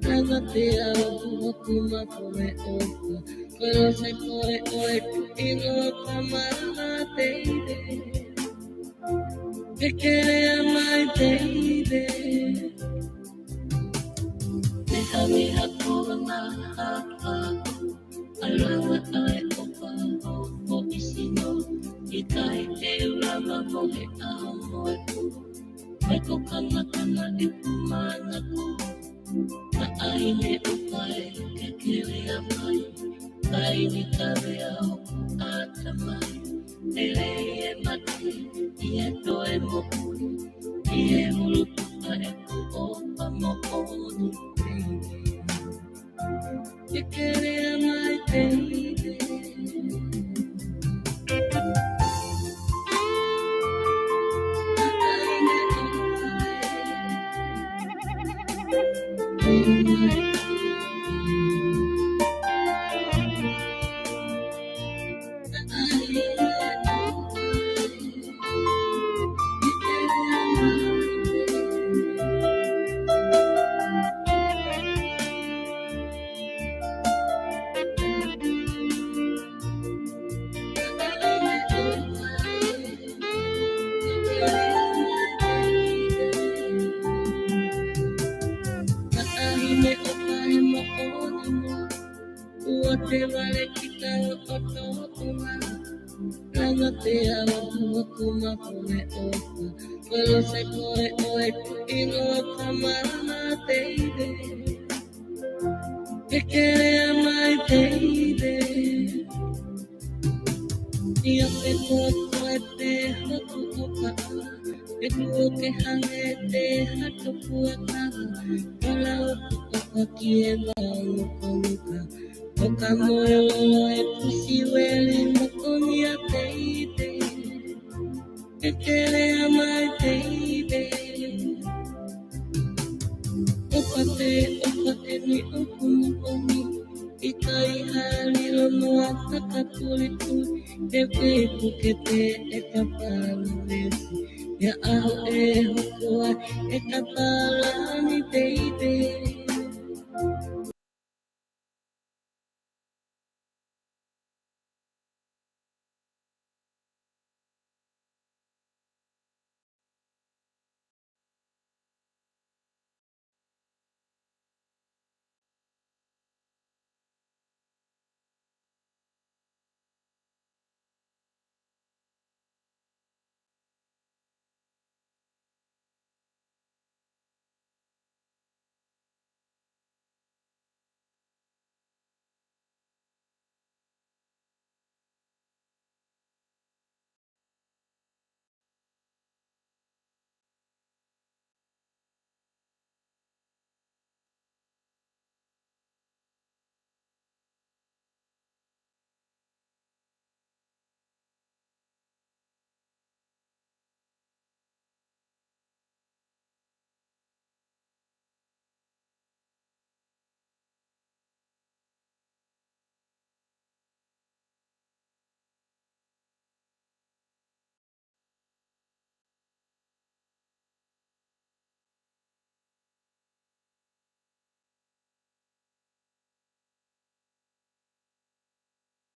Langa te au ʻoku hoku mapu e ʻofa. Ko e losa ko e ʻoe ʻilo ka mana teide. Ke kelea mai teide. Te hami haku na hapa. ʻAlanga ʻa e ʻofa ʻo foʻi sino. ʻIkai te u lava mo he ʻaho mo e pō. Mai ko kanakana ʻeku manako. Ka ʻai ne ʻofa ē ke kelea mai. Kai ni kavea ʻoku ʻata mai. Lelei e mate, ʻi he toe moʻui, ʻi he ʻulutuka ʻeku ʻofa moʻoni. Ke kelea mai teide. ʻOua te vale kita ʻo toʻo ʻo na. Langa te au ʻoku hoku mapu e ʻofa. Ko e losa ko e ʻoe ʻilo ka mana teide. Ke kelea mai teide. ʻIo pe ko koe pē hoku ʻofa. ʻE kuo ke hangē te hato kuo kaha. Kala ʻoku ʻofa ki he vao mokomoka. ʻO ka moe lolo e pusi weli mokoni a teide. Ke kelea mai teide. ʻOfa pē, ʻofa pē ni ʻoku moʻoni. ʻIkai ha lilo noa takapulipuli. Te ke puke pē e kapana mesi. ʻI he ʻaho ʻe hoko ai e kapalani teide.